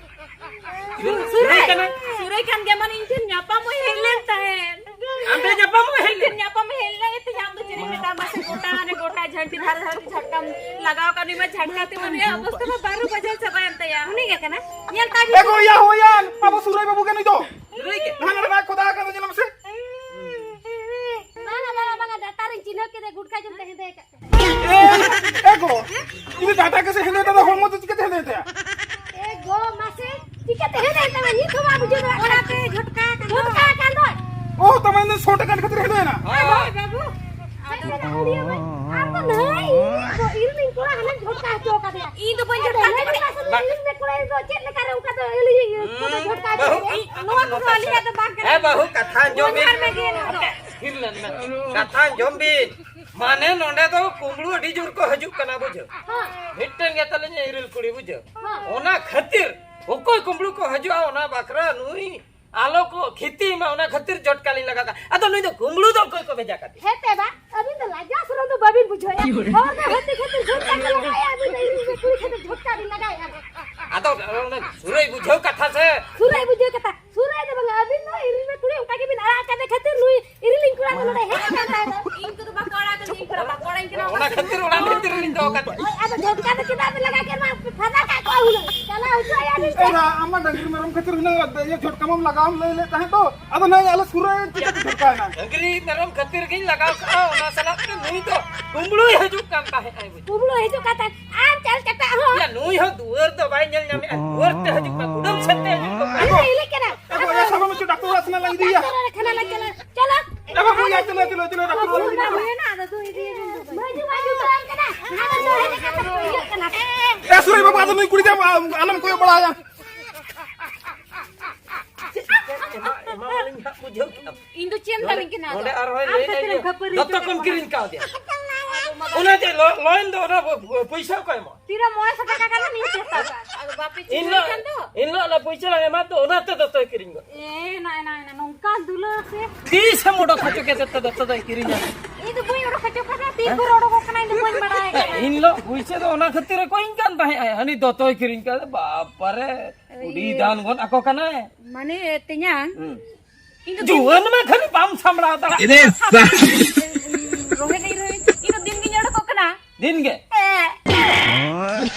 ᱥᱩᱨᱟᱹᱭ ᱠᱟᱱᱟᱭ? ᱥᱩᱨᱟᱹᱭ ᱠᱟᱱ ᱜᱮᱭᱟ, ᱢᱟᱱᱮ, ᱤᱧ ᱴᱷᱮᱱ ᱧᱟᱯᱟᱢ ᱦᱚᱸᱭ ᱦᱮᱡ ᱞᱮᱱ ᱛᱟᱦᱮᱸᱫ᱾ ᱟᱢ ᱴᱷᱮᱱ ᱧᱟᱯᱟᱢ ᱦᱚᱸ ᱦᱮᱡ ᱞᱮᱱ? ᱧᱟᱯᱟᱢ ᱦᱮᱡ ᱞᱮᱱᱟ, ᱮᱱᱛᱮ ᱟᱢ ᱫᱚ ᱪᱮᱫ ᱮᱢ ᱢᱮᱛᱟᱢᱟ ᱥᱮ? ᱜᱚᱴᱟ, ᱦᱟᱱᱮ ᱜᱚᱴᱟ ᱡᱷᱟᱹᱱᱴᱤ ᱫᱷᱟᱨᱮ ᱫᱷᱟᱨᱮ ᱛᱮ ᱡᱷᱟᱴᱠᱟᱢ ᱞᱟᱜᱟᱣ ᱠᱟᱜ, ᱱᱩᱭ ᱢᱟ ᱡᱷᱟᱴᱠᱟ ᱛᱮ ᱢᱟ ᱱᱩᱭᱟᱜ ᱚᱵᱚᱥᱛᱟ ᱢᱟ ᱵᱟᱨᱚ ᱵᱟᱡᱟᱣ ᱪᱟᱵᱟᱭᱮᱱ ᱛᱟᱭᱟ᱾ ᱩᱱᱤ ᱜᱮ ᱠᱟᱱᱟ? ᱧᱮᱞ ᱛᱟᱭ ᱵᱤᱱ᱾ ᱮ ᱜᱚ, ᱭᱟ ᱦᱳᱭᱟ, ᱟᱵᱚ ᱥᱩᱨᱟᱹᱭ ᱵᱟᱹᱵᱩ ᱜᱮ ᱱᱩᱭ ᱫᱚ᱾ ᱥᱩᱨᱟᱹᱭ ᱜᱮ? ᱦᱟᱱᱟ ᱨᱮ ᱵᱟᱭ ᱠᱷᱚᱫᱟ ᱟᱠᱟᱫᱟ, ᱧᱮᱞ ᱢᱮᱥᱮ᱾ ᱵᱟᱝᱟ, ᱵᱟᱝᱟ, ᱵᱟᱝᱟ, ᱰᱟᱴᱟ ᱨᱤᱧ ᱪᱤᱱᱦᱟᱹᱣ ᱠᱮᱫᱮ, ᱜᱩᱴᱠᱟ ᱡᱚᱢ ᱛᱮ ᱦᱮᱸᱫᱮ ᱟᱠᱟᱫ᱾ ᱮ, ᱮ ᱜᱚ, ᱡᱩᱫᱤ ᱰᱟᱴᱟ ᱜᱮᱥᱮ ᱦᱮᱸᱫᱮ ᱛᱟᱦᱮᱸ, ᱦᱚᱲᱢᱚ ᱫᱚ ᱪᱤᱠᱟᱹᱛᱮ ᱦᱮᱸᱫᱮ ᱛᱟᱭᱟ? ᱮ ᱜᱚ, ᱢᱟᱥᱮ, ᱪᱤᱠᱟᱹᱛᱮ ᱦᱮᱸᱫᱮ ᱛᱟᱢᱟ? ᱱᱤᱛ ᱦᱚᱸ ᱵᱟᱢ ᱵᱩᱡᱷᱟᱹᱣ ᱫᱟᱲᱮᱭᱟᱜ ᱠᱟᱱᱟ᱾ ᱚᱱᱟᱛᱮ ᱡᱷᱚᱴᱠᱟ ᱟᱠᱟᱱ ᱫᱚ᱾ ᱡᱷᱚᱴᱠᱟ ᱟᱠᱟᱱ ᱫᱚ᱾ ᱚ, ᱛᱟᱢᱟᱱᱮ ᱥᱚ ᱴᱟᱠᱟ ᱠᱷᱟᱹᱛᱤᱨ ᱦᱮᱸᱫᱮ ᱮᱱᱟ? ᱦᱳᱭ, ᱵᱟᱹᱵᱩ᱾ ᱟᱫᱚ ᱟᱢ ᱫᱚ ᱱᱟᱹᱭ, ᱤᱧ ᱫᱚ ᱤᱧ ᱨᱤᱱ ᱠᱚᱲᱟ ᱦᱟᱱᱮᱢ ᱡᱷᱚᱴᱠᱟ ᱦᱚᱪᱚ ᱠᱟᱫᱮᱭᱟ᱾ ᱤᱧ ᱫᱚ ᱵᱟᱹᱧ ᱡᱷᱚᱴᱠᱟ ᱦᱚᱪᱚ ᱠᱟᱫᱮᱭᱟ᱾ ᱱᱟᱹᱭ ᱠᱚᱲᱟ ᱥᱮ ᱤᱧ ᱨᱤᱱ ᱠᱚᱲᱟ ᱫᱚ ᱪᱮᱫ ᱞᱮᱠᱟ ᱨᱮ ᱚᱱᱠᱟ ᱫᱚ ᱟᱹᱞᱤᱧ ᱤᱧ ᱠᱚᱫᱚ ᱡᱷᱚᱴᱠᱟ ᱦᱚᱪᱚ ᱠᱟᱫᱮᱭᱟ? ᱱᱚᱣᱟ ᱠᱚᱫᱚ ᱟᱹᱞᱤᱧᱟᱜ ᱫᱚ ᱵᱟᱝ ᱠᱟᱱᱟ᱾ ᱦᱮᱸ ᱵᱟᱹᱦᱩ, ᱠᱟᱛᱷᱟ ᱟᱸᱡᱚᱢ ᱵᱤᱱ᱾ ᱚᱱᱟ ᱨᱮᱜᱮ ᱱᱚᱣᱟ ᱫᱚ᱾ ᱛᱷᱤᱨ ᱞᱮᱱ ᱢᱮ᱾ ᱠᱟᱛᱷᱟ ᱟᱸᱡᱚᱢ ᱵᱤᱱ᱾ ᱢᱟᱱᱮ ᱱᱚᱰᱮ ᱫᱚ ᱠᱩᱢᱵᱽᱲᱩ ᱟᱹᱰᱤ ᱡᱳᱨ ᱠᱚ ᱦᱤᱡᱩᱜ ᱠᱟᱱᱟ, ᱵᱩᱡᱷᱟᱹᱣ᱾ ᱦᱮᱸ᱾ ᱢᱤᱫᱴᱮᱱ ᱜᱮ ᱛᱟᱞᱤᱧ ᱤᱨᱤᱞ ᱠᱩᱲᱤ, ᱵᱩᱡᱷᱟᱹᱣ᱾ ᱦᱮᱸ᱾ ᱚᱱᱟ ᱠᱷᱟᱹᱛᱤᱨ ᱚᱠᱚᱭ ᱠᱩᱢᱵᱽᱲᱩ ᱠᱚ ᱦᱤᱡᱩᱜᱼᱟ, ᱚᱱᱟ ᱵᱟᱠᱷᱨᱟ ᱱᱩᱭ ᱟᱞᱚ ᱠᱚ ᱠᱷᱤᱛᱤ ᱢᱟ, ᱚᱱᱟ ᱠᱷᱟᱹᱛᱤᱨ ᱡᱷᱚᱴᱠᱟ ᱞᱤᱧ ᱞᱟᱜᱟᱣ ᱠᱟᱜᱼᱟ᱾ ᱟᱫᱚ ᱱᱩᱭ ᱫᱚ ᱠᱩᱢᱵᱽᱲᱩ ᱫᱚ ᱚᱠᱚᱭ ᱠᱚ ᱵᱷᱮᱡᱟ ᱠᱟᱫᱮᱭᱟ? ᱦᱮᱸ ᱛᱮ ᱵᱟ, ᱟᱹᱵᱤᱱ ᱫᱚ ᱞᱟᱡᱟᱣ ᱥᱚᱨᱚᱢ ᱫᱚ ᱵᱟᱹᱵᱤᱱ ᱵᱩᱡᱷᱟᱹᱣᱮᱫᱼᱟ᱾ ᱦᱚᱲ ᱫᱚ ᱦᱟᱹᱛᱤ ᱠᱷᱟᱹᱛᱤᱨ ᱡᱷᱚᱴᱠᱟ ᱠᱚ ᱞᱟᱜᱟᱣᱮᱫᱼᱟ, ᱟᱹᱵᱤᱱ ᱫᱚ ᱤᱨᱤᱞ ᱠᱩᱲᱤ ᱠᱷᱟᱹᱛᱤᱨ ᱡᱷᱚᱴᱠᱟ ᱵᱤᱱ ᱞᱟᱜᱟᱣᱮᱫᱼᱟ᱾ ᱟᱫᱚ ᱚᱱᱟ ᱥᱩᱨᱟᱹᱭ ᱵᱩᱡᱷᱟᱹᱣ ᱠᱟᱛᱷᱟ ᱥᱮ᱾ ᱥᱩᱨᱟᱹᱭ ᱵᱩᱡᱷᱟᱹᱣ ᱠᱟᱛᱷᱟ, ᱥᱩᱨᱟᱹᱭ ᱫᱚ ᱵᱟᱝᱟ, ᱟᱹᱵᱤᱱ ᱫᱚ ᱤᱨᱤᱞ ᱠᱩᱲᱤ ᱚᱱᱠᱟ ᱜᱮᱵᱤᱱ ᱟᱲᱟᱜ ᱟᱠᱟᱫᱮ ᱠᱷᱟᱹᱛᱤᱨ ᱱᱩᱭ ᱤᱨᱤᱞ ᱠᱩᱲᱤ ᱫᱚ ᱱᱚᱰᱮ ᱦᱮᱡ ᱟᱠᱟᱱ ᱛᱟᱦᱮᱸ ᱫᱚ᱾ ᱤᱧ ᱠᱚᱫᱚ ᱵᱟᱠᱚ ᱟᱲᱟᱜ ᱠᱟᱹᱫᱤᱧ, ᱤᱧ ᱠᱚᱫᱚ ᱵᱟᱠᱚ ᱟᱲᱟᱜ ᱠᱟᱹᱫᱤᱧ᱾ ᱚᱱᱟ ᱠᱷᱟᱹᱛᱤᱨ ᱚᱲᱟᱜ ᱵᱷᱤᱛᱤᱨ ᱨᱮᱞᱤᱧ ᱫᱚᱦᱚ ᱠᱟᱫᱮᱭᱟ᱾ ᱦᱳᱭ, ᱟᱫᱚ ᱡᱷᱚᱴᱠᱟ ᱫᱚ ᱪᱮᱫᱟᱜ ᱵᱤᱱ ᱞᱟᱜᱟᱣ ᱠᱮᱫ ᱢᱟ? ᱯᱷᱟᱫᱟ ᱠᱟᱜ ᱠᱚᱣᱟ ᱦᱩᱱᱟᱹᱝ᱾ ᱪᱟᱞᱟᱣ ᱦᱚᱪᱚ ᱟᱭᱟ ᱞᱤᱧ ᱥᱮ᱾ ᱮᱨᱟ, ᱟᱢ ᱢᱟ ᱰᱟᱝᱨᱤ ᱢᱮᱨᱚᱢ ᱠᱷᱟᱹᱛᱤᱨ ᱦᱩᱱᱟᱹᱝ ᱤᱭᱟᱹ ᱡᱷᱚᱴᱠᱟ ᱢᱟᱢ ᱞᱟᱜᱟᱣ ᱮᱢ ᱞᱟᱹᱭ ᱞᱮᱫ ᱛᱟᱦᱮᱸᱫ ᱫᱚ᱾ ᱟᱫᱚ ᱱᱟᱹᱭ ᱟᱞᱮ ᱥᱩᱨ ᱨᱮ ᱪᱤᱠᱟᱹᱛᱮ ᱡᱷᱚᱴᱠᱟᱭᱮᱱᱟ? ᱰᱟᱝᱨᱤ ᱢᱮᱨᱚᱢ ᱠᱷᱟᱹᱛᱤᱨ ᱜᱤᱧ ᱞᱟᱜᱟᱣ ᱠᱟᱜᱼᱟ, ᱚᱱᱟ ᱥᱟᱞᱟᱜ ᱛᱮ ᱱᱩᱭ ᱫᱚ ᱠᱩᱢᱵᱽᱲᱩᱭ ᱦᱤᱡᱩᱜ ᱠᱟᱱ ᱛᱟᱦᱮᱸᱫ ᱟᱭ᱾ ᱠᱩᱢᱵᱽᱲᱩ ᱦᱤᱡᱩᱜ ᱠᱟᱱ ᱛᱟᱦᱮᱸᱫ᱾ ᱟᱨ ᱪᱟᱞ ᱠᱟᱛᱮ ᱦᱚᱸ᱾ ᱭᱟ, ᱱᱩᱭ ᱦᱚᱸ ᱫᱩᱣᱟᱹᱨ ᱫᱚ ᱵᱟᱭ ᱧᱮᱞ ᱧᱟᱢᱮᱫᱼᱟ, ᱫᱩᱣᱟᱹᱨ ᱛᱮ ᱦᱤᱡᱩᱜ ᱠᱟᱱᱟ, ᱠᱩᱰᱟᱹᱢ ᱥᱮᱫ ᱛᱮ ᱦᱤᱡᱩᱜ ᱠᱟᱱᱟ᱾ ᱤᱧ ᱫᱚ ᱤᱞᱤ ᱠᱟᱱᱟ᱾ ᱮ ᱜᱚ, ᱮ ᱥᱟᱵᱚᱱ ᱰᱟᱠᱛᱚᱨ ᱚᱲᱟᱜ ᱥᱮᱱ ᱞᱟᱝ ᱤᱫᱤᱭᱮᱭᱟ᱾ ᱰᱟᱠᱛᱚᱨ ᱚᱲᱟᱜ ᱠᱷᱟᱱᱟ ᱞᱟᱝ ᱪᱟᱞᱟᱜ᱾ ᱪᱚᱞᱚ᱾ ᱮ ᱵᱟᱹᱵᱩ, ᱭᱟ, ᱪᱚᱞᱚ, ᱪᱚᱞᱚ, ᱪᱚᱞᱚ, ᱰᱟᱠᱛᱚᱨ ᱚᱲᱟᱜ ᱞᱟᱝ ᱤᱫᱤᱭᱮᱭᱟ᱾ ᱵᱟᱹᱡᱩ, ᱵᱟᱹᱡᱩ, ᱵᱟᱹᱡᱩ, ᱵᱟᱹᱡᱩ, ᱵᱟᱹᱡᱩ, ᱤᱭᱟᱹᱜ ᱠᱟᱱᱟ᱾ ᱮ ᱥᱩᱨᱟᱹᱭ ᱵᱟᱹᱵᱩ, ᱟᱫᱚ ᱱᱩᱭ ᱠᱩᱲᱤ ᱫᱚ ᱟᱢ, ᱟᱞᱚᱢ ᱠᱚᱭᱚᱜ ᱵᱟᱲᱟᱭᱟ᱾ ᱮᱢᱟ, ᱮᱢᱟᱣᱟᱞᱤᱧ ᱦᱟᱸᱜ, ᱵᱩᱡᱷᱟᱹᱣ ᱠᱮᱫᱟᱢ᱾ ᱤᱧ ᱫᱚ ᱪᱮᱫ ᱮᱢ ᱱᱚᱰᱮ, ᱫᱟᱲᱮᱧ ᱠᱟᱱᱟ ᱱᱚᱰᱮ ᱟᱫᱚ? ᱟᱨᱦᱚᱸᱭ ᱟᱢ ᱞᱟᱹᱭ ᱥᱟᱛᱮ ᱞᱟᱹᱭ ᱨᱮᱢ ᱞᱟᱹᱭ᱾ ᱠᱷᱟᱹᱯᱟᱹᱨᱤ ᱫᱚᱛᱚ ᱦᱚᱪᱚ ᱠᱚᱢ ᱠᱟᱱᱟ᱾ ᱠᱤᱨᱤᱧ ᱠᱟᱣᱫᱮᱭᱟ᱾ ᱟᱫᱚ ᱢᱟ ᱚᱱᱟ ᱪᱮᱫ ᱞᱚ-, ᱞᱚᱭᱮᱱ ᱫᱚ ᱚᱱᱟ ᱯᱚ-, ᱯᱚᱭᱥᱟ ᱚᱠᱚᱭ ᱮᱢᱟ? ᱛᱤᱨᱮ ᱢᱚᱬᱮ ᱥᱟᱭ ᱴᱟᱠᱟ ᱜᱟᱱ ᱤᱧ ᱪᱮᱥᱴᱟ ᱠᱟᱜᱼᱟ᱾ ᱟᱫᱚ ᱵᱟᱯᱮ ᱪᱤᱱᱦᱟᱹᱣ ᱮᱱᱦᱤᱞᱳᱜ, ᱠᱷᱟᱱ ᱫᱚ? ᱮᱱᱦᱤᱞᱳᱜ ᱞᱮ ᱯᱚᱭᱥᱟ ᱞᱟᱝ ᱮᱢᱟ ᱛᱚ, ᱚᱱᱟᱛᱮ ᱫᱚᱛᱚᱭ ᱠᱤᱨᱤᱧ ᱜᱚᱫ᱾ ᱮ, ᱱᱟ, ᱱᱟ, ᱱᱟ, ᱱᱚᱝᱠᱟᱱ ᱫᱩᱞᱟᱹᱲ ᱥᱮ? ᱛᱤᱥ ᱮᱢ ᱚᱰᱚᱠ ᱦᱚᱪᱚ ᱠᱮᱫ ᱛᱮ ᱫᱚᱛᱚ ᱫᱚᱭ ᱠᱤᱨᱤᱧᱟ? ᱤᱧ ᱫᱚ ᱵᱟᱹᱧ ᱚᱰᱚᱠ ᱦᱚᱪᱚ ᱠᱟᱫᱟ, ᱛᱤ ᱠᱚᱨᱮ ᱚᱰᱚᱠᱚᱜ ᱠᱟᱱᱟ, ᱤᱧ ᱫᱚ ᱵᱟᱹᱧ ᱵᱟᱲᱟᱭ ᱠᱟᱱᱟ᱾ ᱮᱱᱦᱤᱞᱳᱜ ᱯᱚᱭᱥᱟ ᱫᱚ ᱚᱱᱟ ᱠᱷᱟᱹᱛᱤᱨ ᱮ ᱠᱚᱭᱤᱧ ᱠᱟᱱ ᱛᱟᱦᱮᱸᱜ, ᱦᱟᱹᱱᱤ ᱫᱚᱛᱚᱭ ᱠᱤᱨᱤᱧ ᱠᱟᱫᱟ, ᱵᱟᱯᱟᱨᱮ, ᱩᱰᱤ ᱤᱭᱟᱹ᱾ ᱫᱟᱱ ᱜᱚᱫ ᱟᱠᱚ ᱠᱟᱱᱟᱭ᱾ ᱢᱟᱱᱮ, ᱛᱮᱧᱟᱝ, ᱦᱩᱸ᱾ ᱤᱧ ᱫᱚ ᱡᱩᱣᱟᱹᱱ ᱢᱟ ᱠᱷᱟᱹᱞᱤ ᱵᱟᱢ ᱥᱟᱢᱵᱲᱟᱣ ᱫᱟᱲᱮᱭᱟᱜ᱾ ᱮᱨᱮ ᱥᱟ- ᱨᱚᱦᱮᱫ ᱫᱟᱹᱧ ᱨᱚᱦᱮᱫ, ᱤᱧ ᱫᱚ ᱫᱤᱱ ᱜᱤᱧ ᱚᱰᱚᱠᱚᱜ ᱠᱟᱱᱟ᱾ ᱫᱤᱱ ᱜᱮ? ᱦᱮᱸ᱾